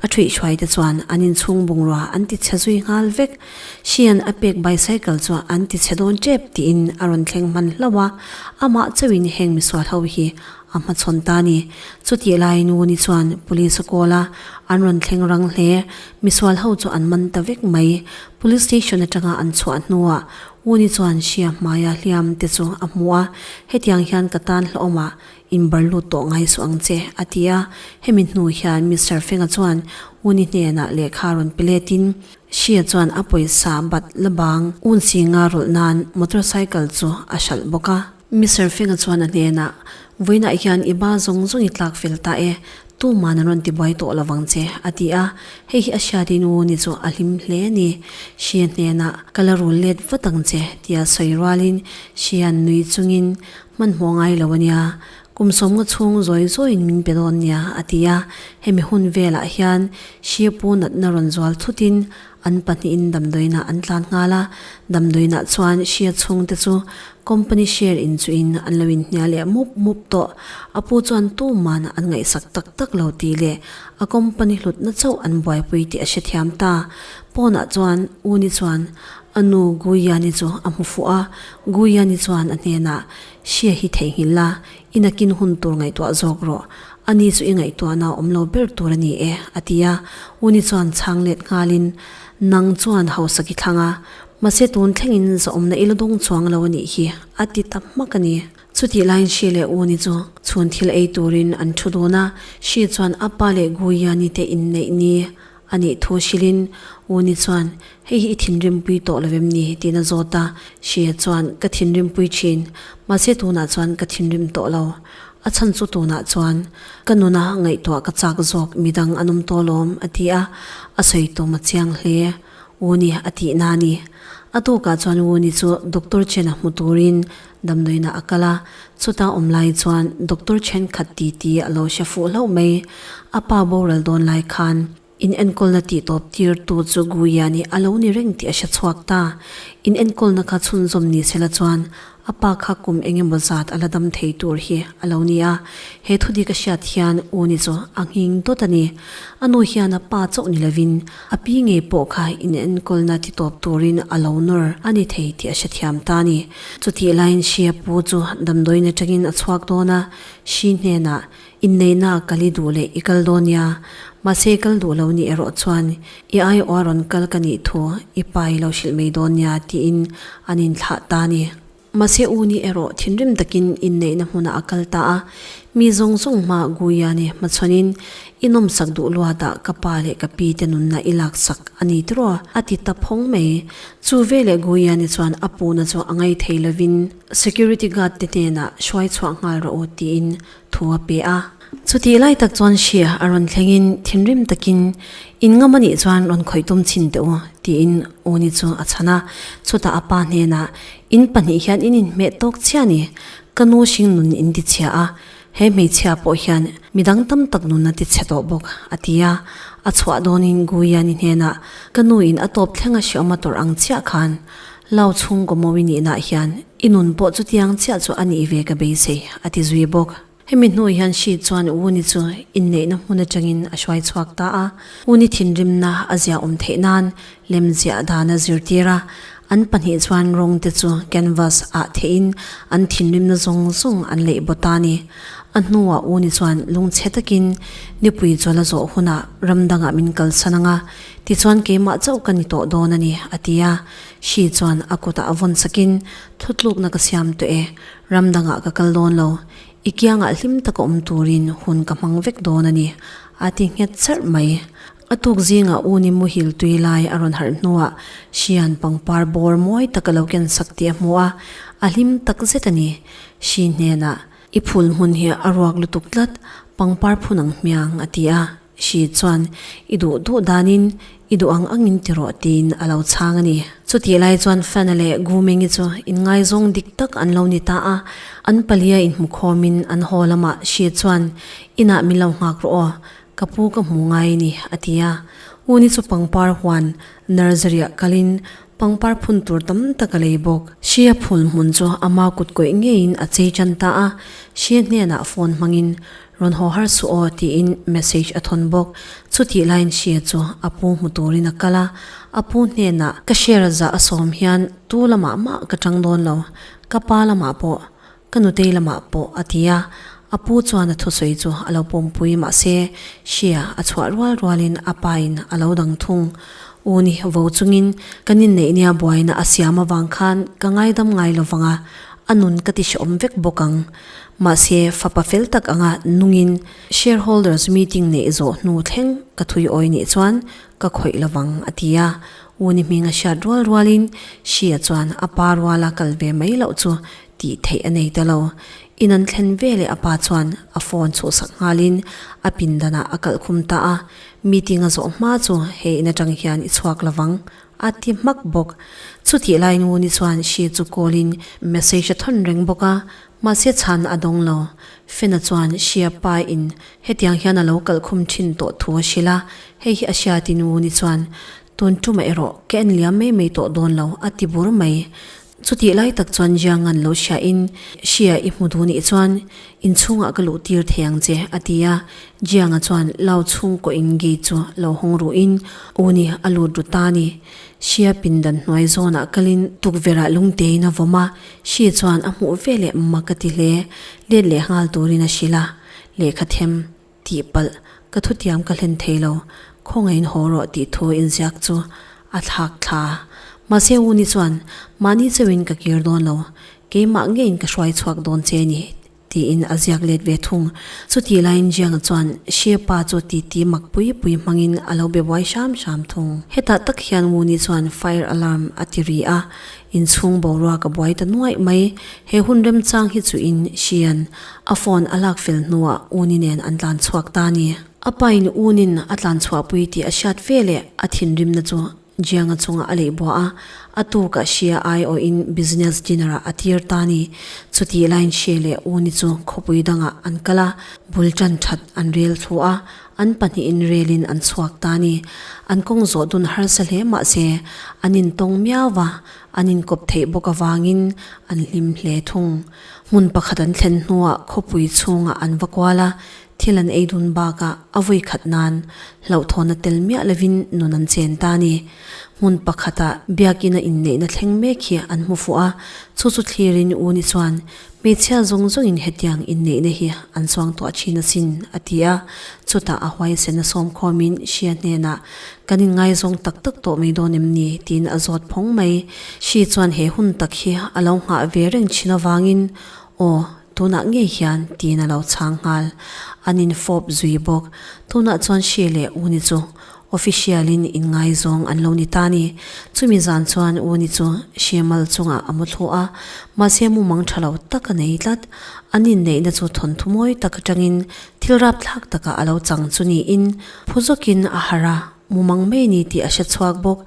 A thuih hruai te chuan an inchhung bungrua an ti chhe zui nghal vek. Hrian a pek bicycle chu an ti chhe dawn tep tiin a rawn thleng hman hlauh a, amah chauhin heng misual ho hi a hmachhawn ta a ni. Chutih laiin Wuni chuan police a call a, an rawn thleng rang hle. Misual ho chu an man ta vek mai. Police station atanga an chhuah hnuah Wuni chuan Hria hmaia hliam te chu a hmu a, hetiang hian ka tan hlauhawmah Inbar lut tawh ngai suh ang che, a ti a. Hemi hnu hian Mister Fenga chuan Uni hnenah lehkha rawn pe letin Shia chuan a pawisa bat la bang un singa rawlh nan motorcycle chu a hralh bawk a. Mister Fenga chuan a hnenah, Vawiinah hian i ba zawng zawng i tlak fel ta e, tuman an rawn tibuai tawh lo vang che, a ti a. Hei hi a hriatin Uni chu a hlim hle a ni. Shia hnenah, Ka la rul let vat ang che, tia sawi rualin Shia'n nui chungin Hmanhmawh ngai lo a nia, kum sawmnga chhung zawi zawiin min pe dawn nia, a ti a. Hemi hun velah hian Hripu natna rawn zual thutin an pahnihin damdawiinah an tlan nghal a. Damdawiinah chuan Hria chhungte chu company share inchuhin an lo inhnial leh mup mup tawh. A pu chuan tuman an ngaihsak tak tak lo tih leh a company hlutna chauh an buaipui tih a hrethiam ta. Pawnah chuan Uni chuan A nu Guyani chu a hmu fuh a, Guyani chuan a hnenah, Hria hi theihnghilh la, i nakin hun tur ngaihtuah zawk rawh. Ani chu i ngaihtuahna awm lo ber tur a ni e, a ti a. Uni chuan chhang let nghalin, Nang chuan hausak i thlang a, mahse tun thlengin zahawmna i la dawng chuang lo a nih hi, a ti ta hmak a ni. Chutih laiin Hri leh Uni chu chhun thil ei turin an thu dun a, Hri chuan a pa leh Guyani te inneih ni A nih thu hrilhin Uni chuan, Hei hi i thinrimpui tawh lo em ni? tiin a zawt a. Hria chuan, Ka thinrimpui thin. Mahse tunah chuan ka thinrim tawh lo. A chhan chu tunah chuan ka nuna ngaihtuah ka chak zawk midang an awm tawh lawm, a ti a. A sawi tum a chiang hle. Uni a tih na a ni. A tukah chuan Uni chu Doctor Chen-a hmu turin damdawiinah a kal a. Chuta awm lai chuan doctor thenkhat titi a lo hre fuh hlauh mai. A pa boral dawn lai khan in enkawlna tih tawp tir tu chu Guiani a lo ni reng tih a hre chhuak ta. In enkawlna kha chhunzawm ni sela chuan a pa kha kum eng emaw zat a la dam thei tur hi a lo ni a. He thudik a hriat hian Uni chu a nghing dawt a ni. A nu hian a pa chauh ni lovin A pi ngei pawh kha inenkawlna ti tawp turin a lo nawr a ni thei tih a hrethiam ta a ni. Chutih laiin Hria pu chu damdawiin atangin a chhuak dawn a, Hri hnenah, Inneihna kal i duh leh i kal dawn nia, mahse i kal duh lo nih erawh chuan i aiawha rawn kal ka nih thu i pa i lo hrilh mai dawn nia tiin an inthlah ta a ni. Mahse u ni erawh thinrim takin inneihna hmunah a kal ta a, mi zawng zawng hma Guyane hmachhawnin i nawmsak duh luatah ka pa leh ka pi te nunna i laksak a ni tiraw? a ti ta phawng mai. Chu veleh Guyane chuan a puhna chu a ngai thei lovin security guard te hnenah hruai chhuah nghal rawh u tiin thu a pe a. Chutih lai tak chuan hria a rawn thlengin thinrim takin in ngam anih chuan rawn khawih tum chhin teh u tiin Uni chu a chhan a. Chutah a pa hnenah in pahnih hian in inhmeh tawk chiah a ni, ka nu hring nun in ti chhia a, he hmeichhia pawh hian midang tam tak nun a ti chhe tawh bawk a ti a. A chhuah dawnin Guyani hnenah ka nu in a tawp thleng a hreawm a tawrh ang chiah khan. Lau chhungkaw mawi nihnaah hian i nun pawh chutiang chiah chu a nih ve ka beisei, a ti zui bawk. Hemi hnu hian Shi chuan Wuni chu inneihna hmun atangin a hruai chhuak ta a. Wuni thinrimna a ziahawm theih nan lemziah dan a zirtir a, an pahnih chuan rawng te chu canvas ah theihin an thinrimna zawng zawng an leih baw ta a ni. A hnuah Wuni chuan lungchhe takin nipui chawl a zawh hunah ram dangah min kalsan ang a, tichuan keimah chauh ka ni tawh dawn a ni, a ti a. Shi chuan a kutah a vawn sakin, Thutlukna ka siam tawh e, ram dangah ka kal dawn lo. I kiangah hlim taka awm turin hun ka hmang vek dawn a ni, a ti nghet charh mai. A tuk zingah u ni muhil tui lai a rawn harh hnuah Hrian pangpar bawr mawi tak a lo ken sak tih a hmu a, a hlim tak zet a ni. Hri hnenah, I phul hmun hi a ruak lutuk tlat, pangpar phun ang hmiang, a ti a. Hri chuan, I duh duh danin i duh ang angin ti rawh tiin a lo chhang a ni. Chutih lai chuan Fana leh Gumengi chu inngaizawng dik tak an lo ni ta a, an palia inhmukhawmin an haw lamah Hri chuan, Inah min lo nghak rawh aw, ka pu ka hmu ngai a ni, a ti a. Uni chu pangpar huan nursery-ah kalin pangpar phun tur tam tak a lei bawk. Hria phul hmun chu ama kut kawih ngeiin a chei tan ta a, Hria hnenah phone hmangin Rawn haw har suh aw tiin message a thawn bawk. Chutih laiin Hria chu a pu hmu turin a kal a, a pu hnenah ka share zah a sawm hian tu lamah mah ka tang dawn lo, ka pa lamah pawh, ka nutei lamah pawh a ti a. A pu chuan a thusawi chu a lo pawmpui mahse Hria a chhuah rual rualin a pain a lo dang thung. U ni vo chungin kan inneih nia buaina a siam avang khan ka ngaidam ngai lo vang a, a nun ka ti hrehawm vek bawk ang. Mahse, fapa fel tak anga nungin shareholders meeting neih zawh hnu thleng ka thui awi nih chuan ka khawih lovang a ti a. U ni hming a hriat rual rualin Shia chuan a pa ruala kal ve mai loh chu tih theih a nei ta lo. In an thlen veleh a pa chuan a phone chhuhsak nghalin a pindanah a kalh khum ta a. Meeting a zawh hma chu he in atang hian i chhuak lovang a ti hmak bawk. Chutih laiin U ni chuan Shi chu call in message a thawn reng bawk a. Mahse chhan a dawng lo. Fena chuan Hria pa in hetiang hian a lo kalh khum thin tawh thu a hrilh a, hei hi a hriatin Wuni chuan tun tumah erawh ka en liam mai mai tawh dawn lo a ti bur mai. Chutih lai tak chuan Jiang an lo hria in Hria i hmu duh nih chuan inchhungah ka luh tir thei ang che a ti a, Jiang-a chuan lau chhungkaw in gate chu lo hawng ruh in Wuni a lut ru ta a ni. Hria pindan hnuai zawnah kalin tukverh-ah lungtein a vawm a, Hri chuan a hmuh ve leh mak a ti hle. Let leh nghal turin a hrilh a, lehkha them tih palh ka thutiam ka hlen thei lo, khawngaihin haw rawh tih thu inziak chu a thlak thla. Mahse Uni chuan mahni chauhin ka kir dawn lo, keimah ngeiin ka hruai chhuak dawn che ni Tiin a ziak let ve thung. Chutih laiin Jiang chuan Xie pa chu titi mak pui pui hmangin a lo be buai hram hram thung. Hetah tak hian Wu Ni chuan fire alarm a ti ri a, inchhung boruak a buai ta nuaih mai. He hun remchang hi chuin Xian a phone a lak fel hnuah Wu Ni nen an tlan chhuak ta a ni. A pain Wu Nin a tlan chhuahpui tih a hriat veleh a thinrimna chu Jianga chungah a leih buah a, a tukah Xia aiawhin business dinner-ah a tir ta a ni. Chutih laiin Xie leh U Ni chu khawpui dangah an kal a, bul tan that an rel thlu a, an pahnihin relin an chhuak ta a ni. An kawng zawh dun harsa hle mah se, an intawng miau va, an inkawp theih bawk avangin an hlim hle thung. Hmun pakhat an thlen hnuah khawpui chhungah an va kual a, Thil an ei dun bakah a vawi khat nan hlauhthawna tel miah lovin nun an chen ta a ni. Hmun pakhatah biakina inneihna thleng mek hi an hmu fuh a, chu chu thlirin U ni chuan hmeichhia zawng zawngin hetiang inneihna hi an chuang tuah thin asin a ti a, chutah a huaisen a sawmkhawmin Hria hnenah kan inngaizawng tak tak tawh mai dawn em ni tiin a zawt phawng mai. Hri chuan he hun tak hi a lo nghah ve reng thin avangin aw Tunah ngei hian tiin a lo chhang nghal. An infawp zui bawk. Tunah chuan Shi leh Uni chu official-in inngaizawng an lo ni ta a ni. Chumi zan chuan Uni chu Shi mal chungah a mu thlu a, mahse mumang tha lo tak a nei tlat. An inneihna chu thawnthu mawi tak atangin thil rapthlak takah a lo chang chu niin phu zawkin a harh a. Mumang mai ni tih a hre chhuak bawk.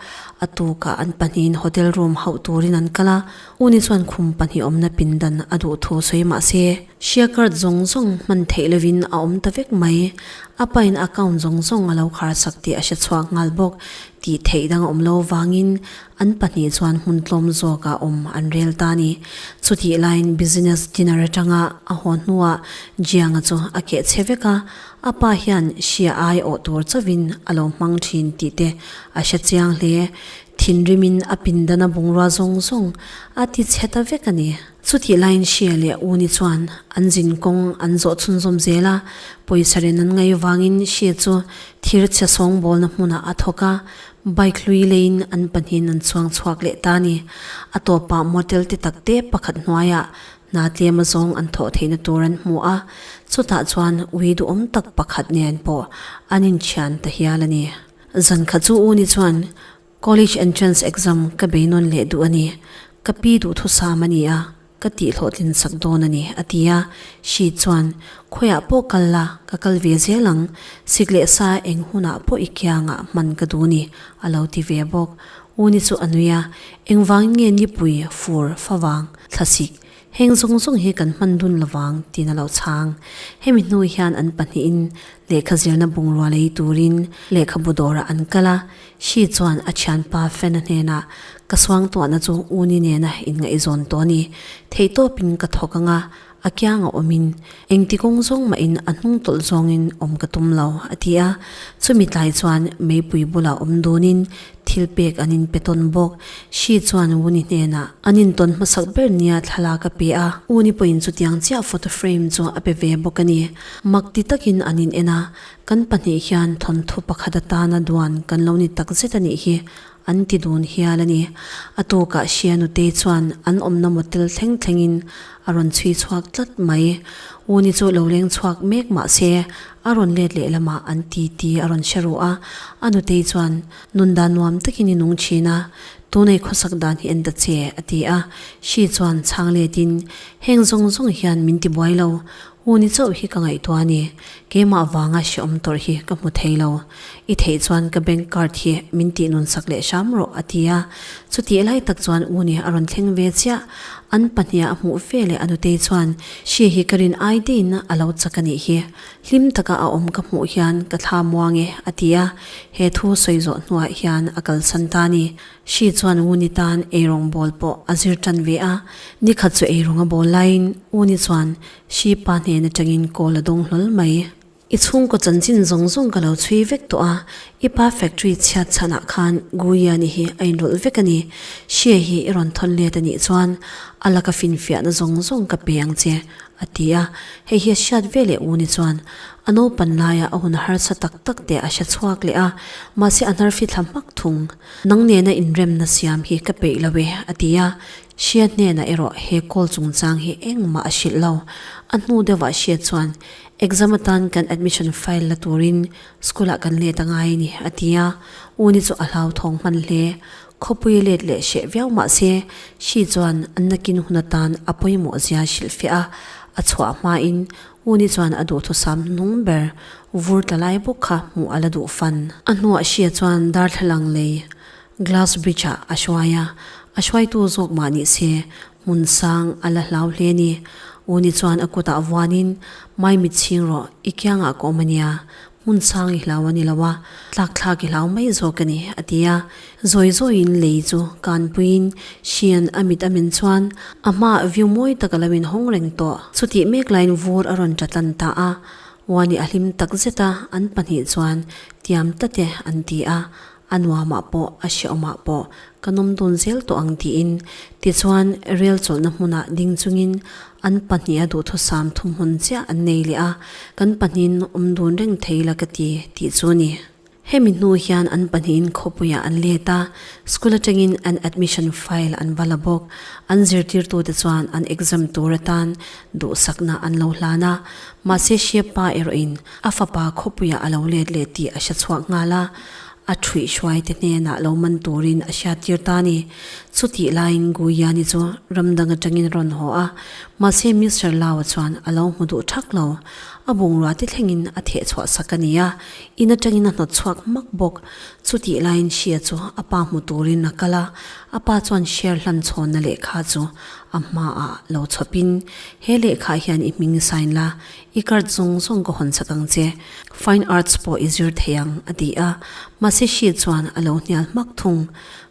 A tukah an pahnihin hotel room hauh turin an kal a, Uni chuan khum pahnih awmna pindan a duh thu sawi mah se. Share card zawng zawng hman theih lovin a awm ta vek mai. A pain account zawng zawng a lo khar sak tih a hre chhuak nghal bawk. Tih theih dang a awm lo vangin an pahnih chuan hmun tlawm zawkah awm an rel ta a ni. Chutih laiin business dinner atanga a haw hnuah Jianga chu a keh chhe vek a, a pa hian hria ai awh tur chauhin a lo hmang thin tih te a hre chiang hle. Thinrimin a pindana bungrua zawng zawng a ti chhe ta vek a ni. Chutih laiin Hria leh Uni chuan an zin kawng an zawh chhunzawm zel a, pawisa ren an ngaih vangin Hria chu thir chhe sawngbawlna hmunah a thawk a, bike hlui leiin an pahnihin an chuang chhuak leh ta a ni. A tawpah motel te tak te pakhat hnuaiah hna tlem azawng an thawh theihna tur an hmu a, chutah chuan ui duhawm tak pakhat nen pawh an inthian ta hial a ni. Zan khat chu Uni chuan College entrance exam ka bei nawn leh duh a ni. Ka pi duhthusam a ni a, ka tih hlawhtlin sak dawn a ni, a ti a. Shi chuan, Khawiah pawh kal la, ka kal ve zel ang. Sik leh sa eng hunah pawh i kiangah hman ka duh ni, a lo ti ve bawk. Uni chu a nui a, Engvangin nge nipui, fur, favang, thlasik, Heng zawng zawng hi kan hman dun lovang tiin a lo chhang. Hemi hnu hian an pahnihin lehkha zirna bungrua lei turin lehkhabu dawrah an kal a, Shi chuan a thianpa Fena hnenah, Ka suangtuahna chu Uni nena inngaihzawn tawh a ni. Theihtawpin ka thawk ang a, a kianga awmin engti kawng zawng mahin a hnung tawlh zawngin awm ka tum lo, a ti a. Chumi tlai chuan meipui bulah awm dunin Thil pek an inpe tawn bawk. Shi chuan Wuni hnenah an intawn hmasak ber nia thlalak a pe a, Wuni pawhin chutiang chiah photo frame chu a pe ve bawk a ni. Mak ti takin an in en a, kan pahnih hian thawnthu pakhat atana duan kan lo ni takzet a nih hi an ti dun hial a ni. A tukah Shia nutei chuan an awmna motel thleng thlengin a rawn chhui chhuak tlat mai. Wuni chu lo leng chhuak mek mah se a rawn let leh lamah an ti ti a rawn hre ruh a, a nutei chuan Nun dan nuam takin i nung thin a, tunei khawsak dan hi en ta che, a ti a. Hri chuan chhang letin, Heng zawng zawng hian min ti buai lo, u ni chauh hi ka ngaihtuah a ni. Keimah vanga hrehawm tawrh hi ka hmu thei lo. I theih chuan ka bank card hi min tih nun sak leh hram rawh, a ti a. Chutih lai tak chuan u ni a rawn thleng ve chiah. An pahniha a hmuh ve leh a nutei chuan, Hri hi ka rin ai deiin a lo chak a nih hi. Hlim taka a awm ka hmuh hian ka thla muang e, a ti a. He thu sawi zawh hnuah hian a kalsan ta a ni. Hri chuan Uni tan eirawng bawl pawh a zir tan ve a. Ni khat chu eirawng a bawl laiin Uni chuan Hri pa hnen atangin call a dawng hlawl mai. I chhungkaw chanchin zawng zawng ka lo chhui vek tawh a, i pa factory chhiat chhanah khan Guiani hi a inrawlh vek a ni. Hria hi i rawn thawn let a nih chuan a laka finfiahna zawng zawng ka pe ang che, A ti a, hei hi a hriat ve leh u ni chuan a naupan laia a hun harsa tak tak te a hre chhuak leh a, mahse a hnarfi thla hmak thung. Nang nena inremna siam hi ka peih lo e, a ti a, Hria hnenah erawh he call chungchang hi engmah a hrilh lo. A hnu deuhah Hria chuan exam atan kan admission file la turin school ah kan let a ngai a ni, a ti a, u ni chu a hlauthawng hman hle. Khawpui let leh hreh viau mah se, hri chuan an nakin hun atan a pawimawh zia hrilhfiah a, a chhuah hmain Uni chuan a duhthusam hnung ber vur tla lai bawk kha hmuh a la duh fan. A hnuah hria chuan darthlalang lei glass bridge ah a hruai a, a hruaitu zawk mah ni se hmun sang a la hlau hle ni. Uni chuan a kutah vuanin, Maimit chhing rawh, i kiangah ka awm a nia, Hmun sang i hlau a ni lo a, tlak thlak i hlau mai zawk a ni, a ti a. Zawi zawiin lei chu kanpuiin Hrian a mit a men chuan a hmaah view mawi tak a lo inhawng reng tawh. Chutih mek laiin vur a rawn tla tlan ta a, Uani a hlim tak zet a, an pahnih chuan tiam tlat e an ti a. A nuamah pawh a hrehawmah pawh ka nawm dun zel tawh ang tiin tichuan rel chawlhna hmunah ding chungin an pahniha duhthusam thuhmun chiah an nei leh a, kan pahnihin awm dun reng thei la ka ti tih chu a ni. Hemi hnu hian an pahnihin khawpuiah an let a, school atangin an admission file an va la bawk. An zirtirtute chuan an exam tur atan duhsakna an lo hlan a, mahse Hriapa erawhin A fapa khawpuiah a lo let leh tih a hre chhuak nghal a, a ṭhuih hruaite hnenah lo man turin a hriattir ta a ni. Chutih laiin Guyani chu ram dang aṭangin a rawn haw a, mahse Mister Lau-a chuan a lo hmu duh ṭhak lo. A bungrua te thlengin a theh chhuah sak a ni a, in atangin a hnawt chhuak hmak bawk. Chutih laiin Shia chu a pa hmu turin a kal a, a pa chuan share hlan chhawnna lehkha chu a hmaah lo chhawpin, He lehkhaah hian i hming sign la, i card zawng zawng ka hawn chak ang che, Fine Arts pawh i zir thei ang, a ti a. Mahse Shia chuan a lo hnial hmak thung.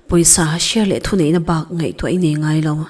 Pawisa, share leh thuneihna bak ngaihtuah i nei ngai lo.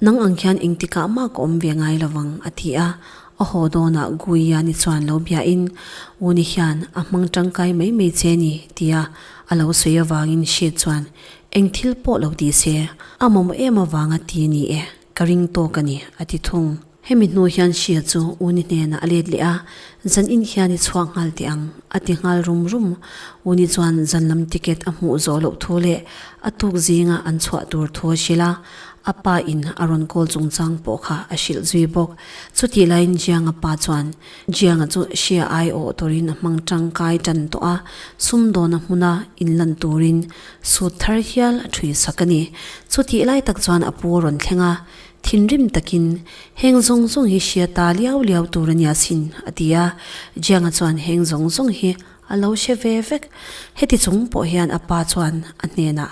Nang ang hian engtikah mah ka awm ve ngai lovang, a ti a. A haw dawnah Guiyani chuan lo biain, Uni hian a hmang tangkai mai mai che ni, tia a lo sawi avangin Shi chuan, Eng thil pawh lo ti se, a mamawh em avanga ti ni e, ka ring tawk a ni, a ti thung. Hemi hnu hian Shi chu Uni hnenah a let leh a, Zan in hian i chhuak nghal teh ang, a ti nghal rum rum. Uni chuan zan lam ticket a hmuh zawh loh thu leh a tuk zinga an chhuah tur thu a hrilh a, a pa in a rawn call chungchang pawh kha a hrilh zui bawk. Chutih laiin Jianga pa chuan Jianga chu hria ai awh turin a hmang tangkai tan tawh a, sumdawna hmuna inlan turin suit thar hial a thui sak a ni. Chutih lai tak chuan a pu a rawn thleng a, thinrim takin, Heng zawng zawng hi hria ta liau liau tur a nia sin, a ti a. Jianga chuan heng zawng zawng hi A lo hre ve vek. Heti chung pawh hian a pa chuan a hnenah,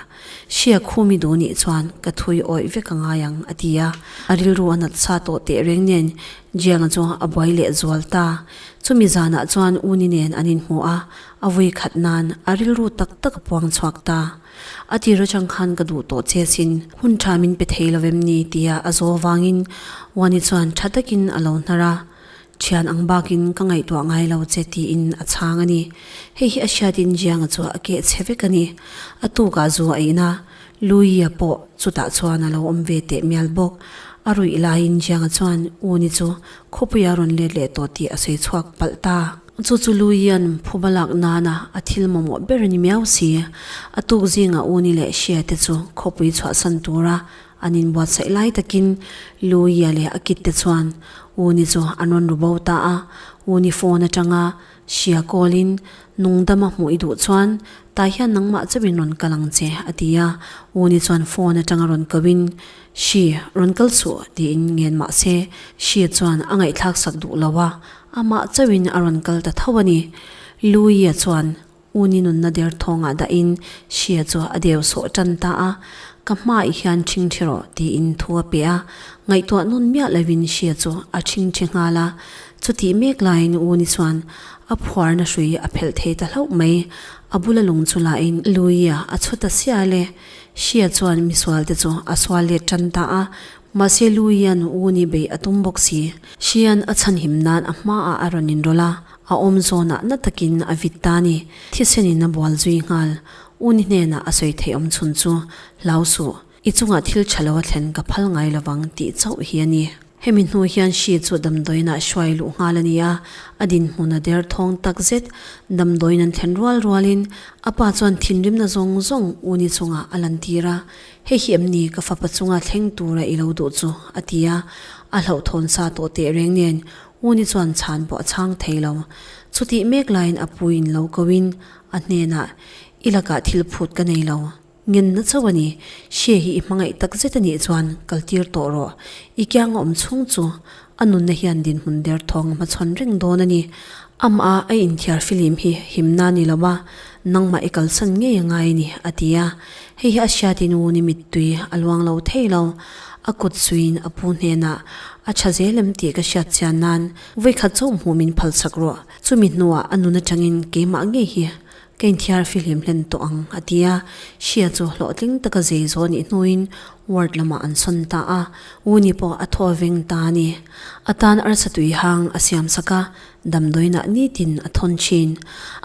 Hria khumi duh nih chuan ka thui awih vek a ngai ang, a ti a. A rilru a nat sa tawh teh reng nen Jianga chu a buai leh zual ta. Chumi zanah chuan Uni nen an inhmu a, a vui khat nan a rilru tak tak a puang chhuak ta. A tir atang khan ka duh tawh che sin, hun tha min pe thei lo em ni? tia a zaw vangin Uani chuan tha takin a lo hnar a. Thian ang bakin ka ngaihtuah ngai lo che tiin a chhang a ni. Hei hi a hriatin Jianga chu a keh chhe vek a ni. A tukah zu a in a, Luia pawh chutah chuan a lo awm ve teh mial bawk. A ruih laiin Jianga chuan U ni chu khawpuia rawn let leh tawh tih a sawi chhuak palh ta. Chu chu Luia'n phuba lak nana a thil mamawh ber a ni miau si. A tuk zingah U ni leh Hria te chu khawpui chhuahsan tura An inbuatsaih lai takin Luia leh a kit te chuan Uni chu an rawn ru bo ta a, Uni phone atanga hria call-in nungdama hmuh i duh chuan tah hian nangmah chauhin rawn kal ang che a ti a, Uni chuan phone atanga rawn koin Hri rawn kal suh tiin ngen mah se Hri chuan a ngaihthlak sak duh lo a, amah chauhin a rawn kal ta tho a ni. Luia chuan Uni nunna der thawngah dahin Shia chu a deu sawh tan ta a, Ka hmaih hian ṭhingṭhi rawh tiin thu a pe a, ngaihtuah nawn miah lovin Shia chu a ṭhingṭhi nghal a. Chutih mek laiin Uni chuan a phuarna hrui a phelh thei ta hlauh mai, a bula lung chu lahin Luia a chhu ta sial e. Shia chuan misualte chu a sual let tan ta a, mahse Luia'n Uni beih a tum bawk si. Shia'n a chhanhim nan a hmaah a rawn inrawlh a, A awm zawnah na takin a vit ta ni. Thisenin a bual zui nghal. Uni hnenah a sawi theih awm chhun chu, Hlau suh, i chungah thil tha lo a thlen ka phal ngai lovang tih chauh hi a ni. Hemi hnu hian hri chu damdawiinah hruai luh nghal a ni a, a dinhmun a der thawng tak zet. Damdawiin an thlen rual rualin a pa chuan thinrimna zawng zawng Uni chungah a lantir a, Hei hi em ni ka fapa chunga thleng tura i lo duh chu? a ti a, a hlauhthawn sa tawh tehreng nen Uni chuan chhan pawh a chhang thei lo. Chutih mek laiin a puiin lo koin a hnenah, I lakah thil phut ka nei lo. Ngenna chauh a ni. Hria hi i hmangaih tak zet a nih chuan kal tir tawh rawh. I kianga awm chhung chu a nunna hian dinhmun der thawng a hmachhawn reng dawn a ni. Amah a inthiar filim hi himna ni lo a, nangmah i kalsan ngei a ngai a ni, a ti a. Hei hi a hriatin Uni mittui a luang lo thei lo. A kut suiin a pu hnenah, A tha zel em tih ka hriat chian nan vawikhat chauh hmuh min phal chak rawh. Chumi hnuah a nun atangin keimah ngei hi ka inthiar fihlim hlen tawh ang, a ti a. Hria chu hlawhtling taka zei zawh nih hnuin ward lamah an sawn ta a. Uni pawh a thaw veng ta a ni. A tan arsa tui hang a siam sak a, damdawiinah nitin a thawn thin.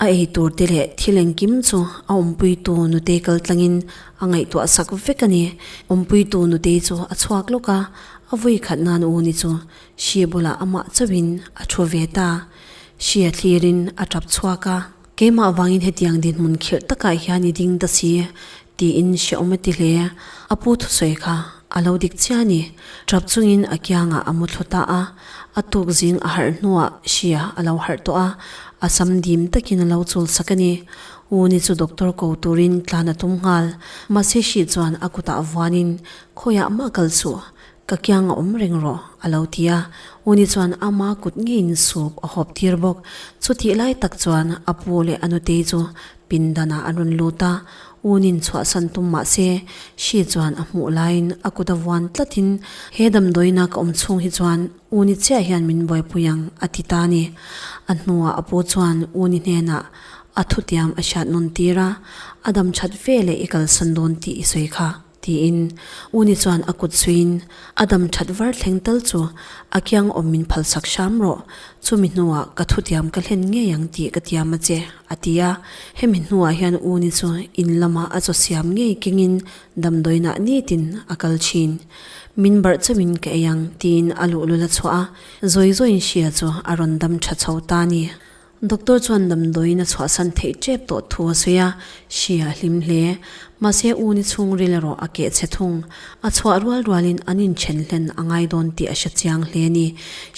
A ei tur te leh thil engkim chu a awmpuitu nutei kal tlangin a ngaihtuah sak vek a ni. Awmpuitu nutei chu a chhuak lawk a, a vui khat nan u ni chu hri bulah amah chauhin a thu ve ta. Hri a thlirin a tap chhuak a, Keimah vangin hetiang dinhmun khirh takah hian i ding ta si, tiin hrehawm a ti hle. A pu thusawi kha a lo dik chiah a ni. Tap chungin a kiangah a mu thlu ta a, a tuk zing a harh hnuah hria a lo harh tawh a, a sam dim takin a lo chul sak a ni. U ni chu doctor ko turin tlan a tum nghal. Mahse hri chuan a kutah vuanin, Khawiah mah kal suh. Ka kiang a awm reng rawh, a lo ti a. Uni chuan ama kut ngeiin soup a hawp tir bawk. Chutih lai tak chuan a pu leh a nutei chu pindanah an rawn lut a. Unin chhuahsan tum mah se, hri chuan a hmuh laiin a kut a vuan tlatin, He damdawiina ka awm chhung hi chuan Uni chiah hian min buaipui ang, a ti ta a ni. A hnuah a pu chuan Uni hnenah a thutiam a hriat nawn tir a, A dam that ve leh i kalsan dawn tih i sawi kha. Tiin Uni chuan a kut suiin a dam that var thleng tal chu a kiang awm min phalsak hram rawh, chumi hnuah ka thutiam ka hlen ngei ang tih ka tiam a che, a ti a. Hemi hnuah hian Uni chu in lamah a chaw siam ngei kengin damdawiinah nitin a kal thin. Min barh chauhin ka ei ang, tiin a luhlul a chhuah a, zawi zawiin hria chu a rawn dam tha chho ta a ni. Doctor chuan damdawiin a chhuahsan theih tep tawh thu a sawi a, hri a hlim hle. Mahse u ni chhungril erawh a keh chhe thung. A chhuah rual rualin an inchen hlen a ngai dawn tih a hre chiang hle a ni.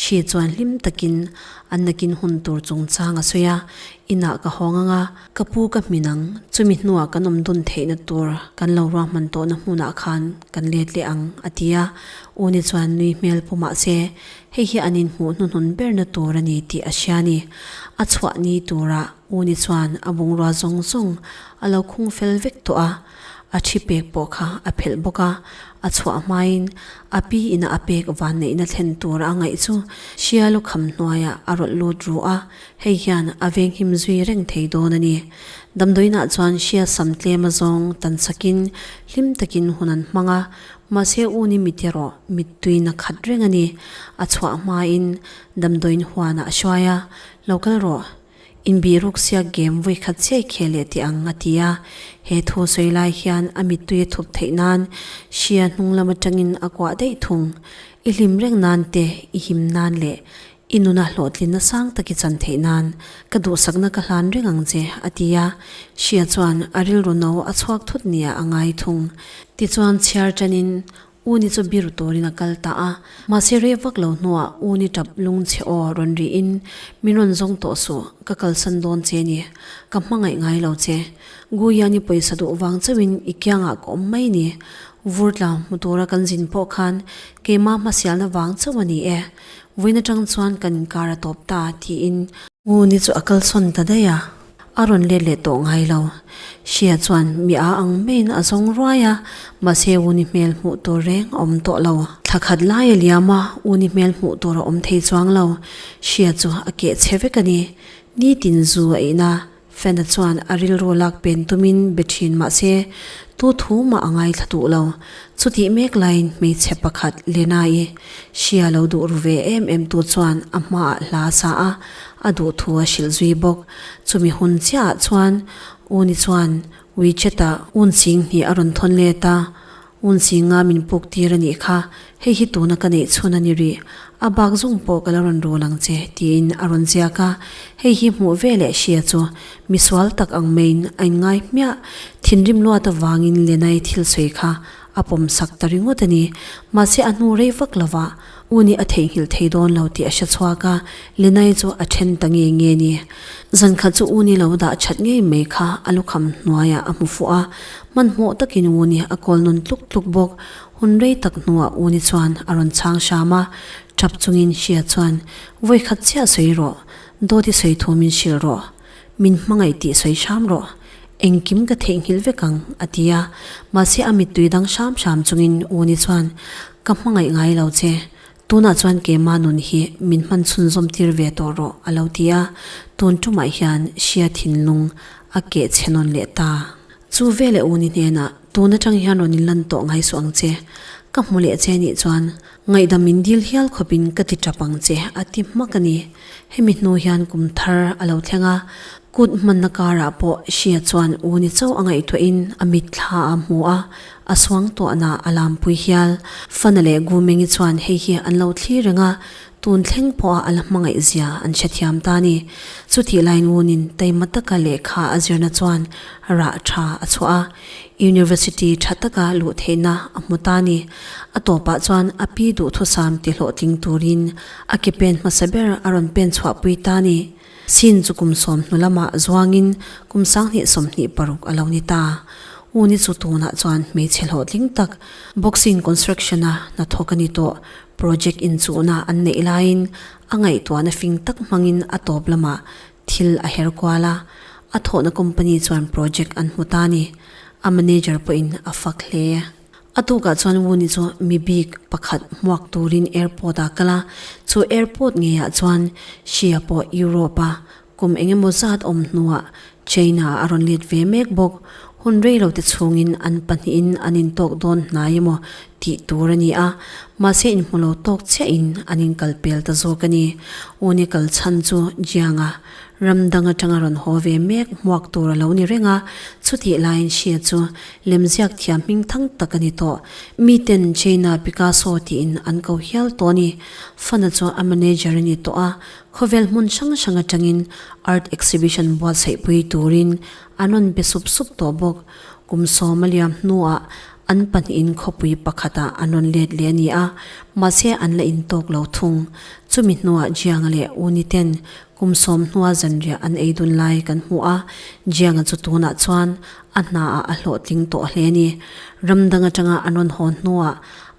Hri chuan hlim takin an nakin hun tur chungchang a sawi a, Inah ka hawng ang a, ka pu ka hmin ang, chumi hnuah kan awm dun theihna tur kan lo ruahman tawhna hmunah khan kan let leh ang, a ti a. U ni chuan nui hmel pu mahse Hei hi an inhmuh hnuhnun berna tur a ni tih a hria a ni. A chhuah ni turah Uni chuan a bungrua zawng zawng a lo khung fel vek tawh a, a thi pek pawh kha a phelh bawk a. A chhuah hmain a pi ina a pek vanneihna thlen tur a ngaih chu hria lukham hnuaiah a rawlh lut ru a, hei hian a venghim zui reng thei dawn a ni. Damdawiinah chuan hria sam tlem a zawng tan sakin hlim takin hun an hmang a, Mahse u ni mit erawh mittuin a khat reng a ni. A chhuah hmain damdawiin huanah a hruai a, Lo kal rawh, inbih ruk siak game vawi khat chiah i khel leh tih ang a ti a. He thu sawi lai hian a mittui a thup theih nan hria hnung lam atangin a kuah daih thung. I hlim reng nan te, i him nan leh I nuna hlawhtlinna sang tak i chan theih nan ka duhsakna ka hlan reng ang che, a ti a. Hria chuan a rilru no a chhuak thut nia a ngai thung. Tichuan chhiar tanin Uni chu biru turin a kal ta a. Mahse rei vak lo hnuah Uni tap lung chhe aw rawn rihin, Min rawn zawng tawh suh, ka kalsan dawn che ni. Ka hmangaih ngai lo che. Guiani pawisa duh vang chauhin i kiangah ka awm mai ni. Vur tla hmu tura kan zin pawh khan keimah hmasialna vang chauh a ni e. Vawiin atang chuan kan inkar a tawp ta tiin. U ni chu a kalsawn ta daih a, a rawn let leh tawh ngai lo. Hria chuan mi a ang maiin a zawng ruai a, mahse U ni hmel hmuh tur reng a awm tawh lo. Thla khat lai a liam a, U ni hmel hmuh tur a awm thei chuang lo. Hria chu a keh chhe vek a ni. Nitin zu a in a, Fena chuan a rilru lak pen tumin be thin mah se, tu thu mah a ngaithla duh lo. Chutih mek laiin hmeichhe pakhat Lena-i hria lo duh ru ve em em tu chuan a hmaah hla a sa a, a duh thu a hrilh zui bawk. Chumi hun chiahah chuan Uni chuan WeChat-ah un ching hnih a rawn thawn let a, Un zinga min puk tir a nih kha, hei hi tuna ka neih chhun a ni rih, a bak zung pawh ka la rawn rul ang che, tiin a rawn ziak a. Hei hi hmuh ve leh hria chu misual tak ang maiin a inngai hmiah. Thinrim luat avangin Lenai thil sawi kha a pawmsak ta ringawt a ni. Mahse a hnu rei vak lovah U nih a theihnghilh thei dawn lo tih a hre chhuak a, Lenai chu a then ta nge nge ni. Zan khat chu U ni lo dah that ngei mai kha a lukham hnuaiah a hmu fuh a, hmanhmawh takin U ni a kawl nun tluk tluk bawk. Hun rei tak hnuah U ni chuan a rawn chhang hram a, tap chungin Hria chuan, Vawi khat chiah sawi rawh, dawt i sawi thu min hrilh rawh, min hmangaih tih sawi hram rawh, engkim ka theihnghilh vek ang, a ti a. Mahse a mittui dang hram hram chungin U ni chuan, Ka hmangaih ngai lo che. Tunah chuan keimah nun hi min hman chhunzawm tir ve tawh rawh, a lo ti a. Tun tumah hian hria thinlung a keh chhe nawn leh ta. Chu veleh u ni hnenah, Tun atang hian rawn inlan tawh ngai suh ang che. Ka hmu leh che nih chuan ngaihdam min dil hial khawpin ka ti tap ang che, a ti hmak a ni. Hemi hnu hian kum thar a lo thleng a, kut hmanna karah pawh hria chuan u ni chauh a ngaihtuahin a mitthla a hmu a, A suang tuahna a lampui hial. Fana leh Gumengi chuan hei hi an lo thlir reng a, tun thleng pawha a la hmangaih zia an hrethiam ta a ni. Chutih laiin Wunin taima taka lehkha a zirna chuan rah tha a chhuah a, University tha taka luh theihna a hmu ta a ni. A tawpah chuan a pi duhthusam ti hlawhtling turin a ke pen hmasa ber a rawn pen chhuahpui ta a ni. Sin chu kum sawm hnu lamah zuangin kum 2026 a lo ni ta. Uni chu tunah chuan hmeichhe hlawhtling tak boxing construction-a hnathawk a ni tawh. Project inchuhna an neih laiin a ngaihtuahna fing tak hmangin a tawp lamah thil a her kual a, a thawhna company chuan project an hmu ta a ni. A manager pawhin a fak hle. A tukah chuan Wuni chu mi bik pakhat hmuak turin airport ah kal a, chu airport ngeiah chuan Xia pawh Europe a kum eng emaw zat awm hnuah China ah a rawn let ve mek bawk. Hun rei lo te chhungin an pahnihin an intawk dawn hnai emaw tih tur a ni a, mahse inhmu lo tawk chiahin an inkal pel ta zawk a ni. Wuni kal chhan chu Jiang-a Ram dang atanga rawn haw ve mek hmuak tur a lo ni reng a, chutih laiin hria chu lemziak thiam hming thang tak a ni tawh. Miten China Picasso tiin an ko hial tawh a ni. Fana chu a manager a ni tawh a, khawvel hmun hrang hrang atangin art exhibition buatsaihpui turin an rawn be sup sup tawh bawk. Kum sawm a liam hnuah an pahnihin khawpui pakhatah an rawn let leh a ni a, mahse an la intawk lo thung. Chumi hnuah Jianga leh Uni ten Kum 10 hnua zanriah an ei dun lai kan hmu a, Jianga chu tunah chuan a hnaah a hlawhtling tawh hle a ni. Ram dang atanga an rawn haw hnuah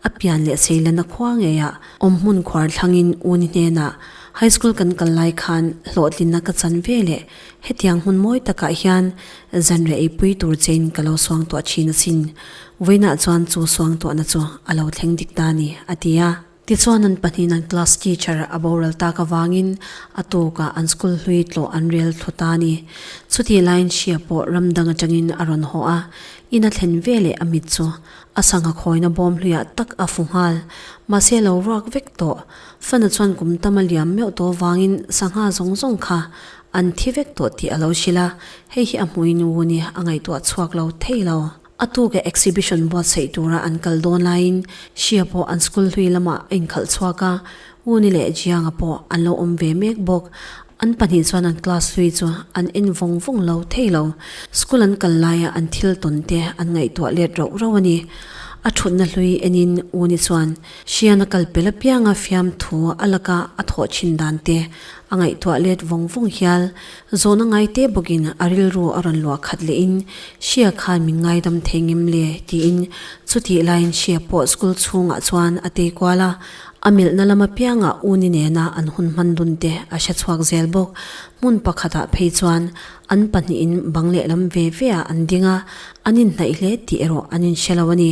a pian leh Seilana khua ngeiah awm hmun khuar thlangin Uni hnenah High School kan kal lai khan hlawhtlinna ka chan ve leh hetiang hmun mawi takah hian zanriah eipui tur chein ka lo suangtuah thin asin. Vawiinah chuan chu suangtuahna chu a lo thleng dik ta a ni, a ti a. Tichuan an pahnihin an class teacher a boral tak avangin a tukah an school hlui tlawh an rel thlu ta a ni. Chutih laiin hria pawh ram dang atangin a rawn haw a, in a thlen ve leh a mit chu a sangha khawina bawm hluiah tak a fu nghal. Mahse lo ruak vek tawh. Fana chuan kum tam a liam meuh tawh avangin sangha zawng zawng kha an thi vek tawh tih a lo hrilh a, hei hi a hmuhin Wuni a ngaihtuah chhuak lo thei lo. A tuka exhibition buatsaih tura an kal dawn laiin Xia pawh an school hlui lamah a inkhalh chhuak a, Wuni leh Jianga pawh an lo awm ve mek bawk. An pahnih chuan an class hlui chu an en vawng vawng lo thei lo. School an kal laia an thil tawn te an ngaihtuah let rauh rauh a ni. A thutna hlui enin Wuni chuan Xian a kal pel apianga fiamthu a laka a thawh thin dan te a ngaihtuah let vawng vawng hial. Zawhna ngaite bawkin a rilru a rawn luah khat lehin, Hria khan min ngaidam thei ngem le? tiin chutih laiin Hria pawh school chhungah chuan a tei kual a, a melhna lam apiangah Uni nena an hun hman dun te a hre chhuak zel bawk. Hmun pakhatah phei chuan an pahnihin bang lehlam ve ve ah an ding a, an inhnaih hle tih erawh an inhre lo a ni.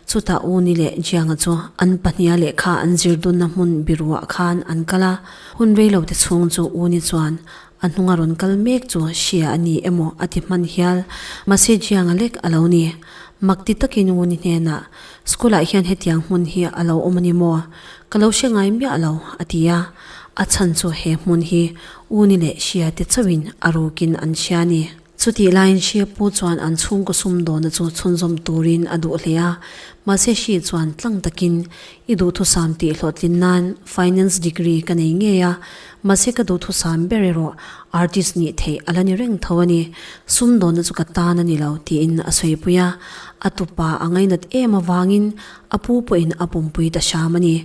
Chutah Uni leh Jianga chu an pahniha lehkha an zir dunna hmun biruah khan an kal a, hun reilote chhung chu Uni chuan A hnunga rawn kal mek chu hria a ni emaw a ti hman hial. Mahse Jianga lek a lo ni. Mak ti takin Wuni hnenah, School ah hian hetiang hmun hi a lo awm a ni maw? Ka lo hre ngai miah lo, a ti a. A chhan chu he hmun hi Wuni leh Hria te chauhin a rukin an hria a ni. Chutih laiin Hria pu chuan an chhungkaw sumdawna chu chhunzawm turin a duh hle a. Mahse Hri chuan tlang takin, I duhthusam tih hlawhtlin nan finance degree ka nei ngei a, Mahse ka duhthusam ber erawh artist nih theih a la ni reng tho a ni. Sumdawnna chu ka tan a ni lo tiin a sawipui a, a tupa a ngainat em avangin a pu pawhin a pumpui ta hram a ni.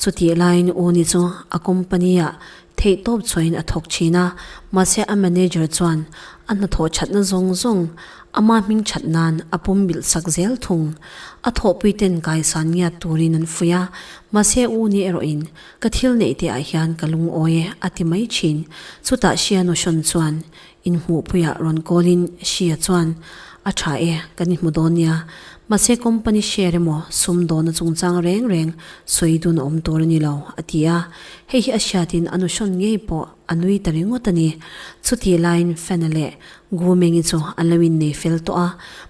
Chutih laiin Uni chu a company-ah theihtawp chhuahin a thawk thin a, mahse a manager chuan a hnathawh thatna zawng zawng ama hming that nan a pum bilh sak zel thung. A thawhpuiten kaisan ngiat turin an fuih a, mahse Uni erawhin Ka thil neih te ah hian ka lungawi e a ti mai thin. Chutah Shia Notion chuan inhmuhpuiah rawn call in Shia chuan a tha e, kan inhmu dawn nia. Mahse company share emaw sum dawna chungchang reng reng sawi dun a awm tur a ni lo a ti a. Hei hi a hriatin a Notion ngei pawh a nui ta ringawt a ni. Chutih laiin Fena leh Gu Mengi chu an lo innei fel tawh a,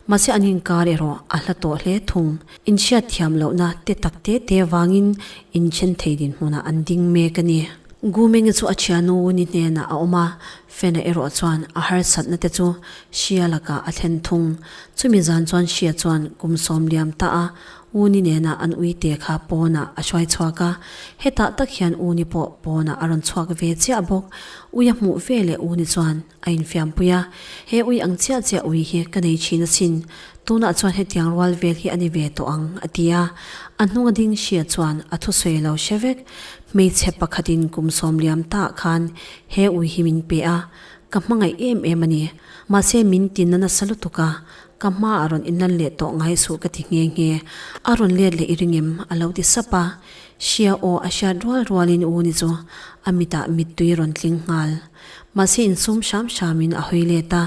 mahse an inkar erawh a hla tawh hle thung. Inhriat thiam lohna te tak te te vangin inthen thei dinhmunah an ding mek a ni. Gu Mengi chu a thianu Wuni hnenah a awm a, Fena erawh chuan a harsatna te chu Xia lakah a thlen thung. Chumi zan chuan Xia chuan kum 10 liam ta a Wuni nena an uite kha pawnah a hruai chhuak a, hetah tak hian Wuni pawh pawnah a rawn chhuak ve chiah bawk. Ui a hmuh ve leh Wuni chuan a infiampui a, He ui ang chiah chiah ui hi ka nei thin asin, tunah chuan hetiang rual vel hi a ni ve tawh ang, a ti a. A hnunga ding hria chuan a thusawi lo hre vek. Hmeichhe pakhatin kum 10 liam taah khan he ui hi min pe a, ka hmangaih em em a ni. Mahse min tinna nasa lutuk a. Ka hmaah rawn inlan leh tawh ngai suh ka ti nghe nghe. A rawn let leh i ring em? A lo ti sap a. Hria aw a hriat rual rualin u ni chu a mitah mittui rawn tling nghal. Mahse insum hram hramin a hawi let a,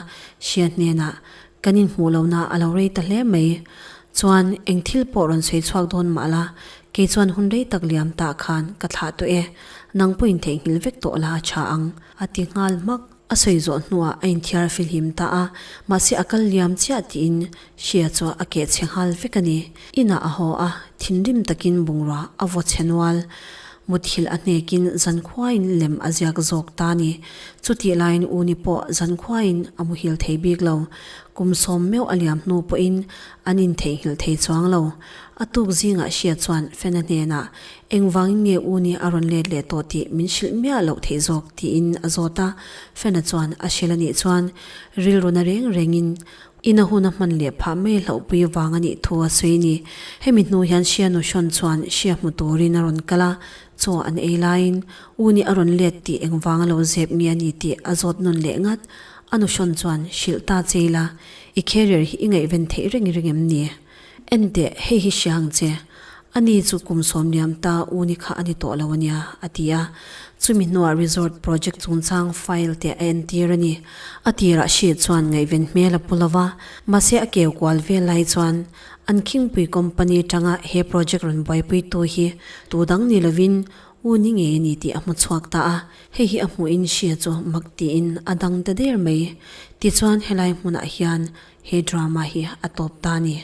Hria hnenah kan inhmuh lohna a lo rei ta hle mai. Chuan eng thil pawh rawn sawi chhuak dawn mah la, kei chuan hun rei tak liam tah khan ka thlah tawh e, nang pawhin theihnghilh vek tawh la a tha ang, a ti nghal hmak. A sawi zawh hnuah a inthiar filhim ta a, mahse a kal liam chiah tiin Hria chu a keh chhe nghal vek a ni. Inah a haw a, thinrim takin bungrua a vaw chhe nual. Muthilh a hnekin zankhuain lem a ziak zawk ta a ni. Chutih laiin Uni pawh zankhuain a muhil thei bik lo. Kum sawm meuh a liam hnu pawhin an intheihnghilh thei chuang lo. A tuk zingah Hria chuan Fena hnenah Engvangin nge Uni a rawn let leh tawh tih min hrilh miah loh theih zawk? tiin a zawt a. Fena chuan a hrilh a nih chuan rilruna reng rengin ina hun a hman leh phah mai hlauhpui vang a nih thu a sawi a ni. Hemi hnu hian Hria nu hrawn chuan Hria hmu turin a rawn kal a, chaw an ei laiin Uni a rawn let tih engvang a lo zep nge a ni tih a zawt nawn leh ngat. A nu hrawn chuan hrilh ta che ila, i carrier hi i ngaihven theih reng reng em ni? Enteh, hei hi hria ang che. Ani chu kum sawmliam ta u ni kha a ni tawh lo a nia, a ti a. Chumi hnuah resort project chungchang file te a entir a ni. A tirah hriat chuan ngaihven hmel a pu lo va, mahse a keu kual vel lai chuan an khingpui company tanga he project rawn buaipuitu hi tu dang ni lovin u ni ngei a ni tih a hmu chhuak ta a. Hei hi a hmuhin hria chu mak tiin a dang ta der mai. Tichuan helai hmunah hian He drama hi a tawp ta a ni.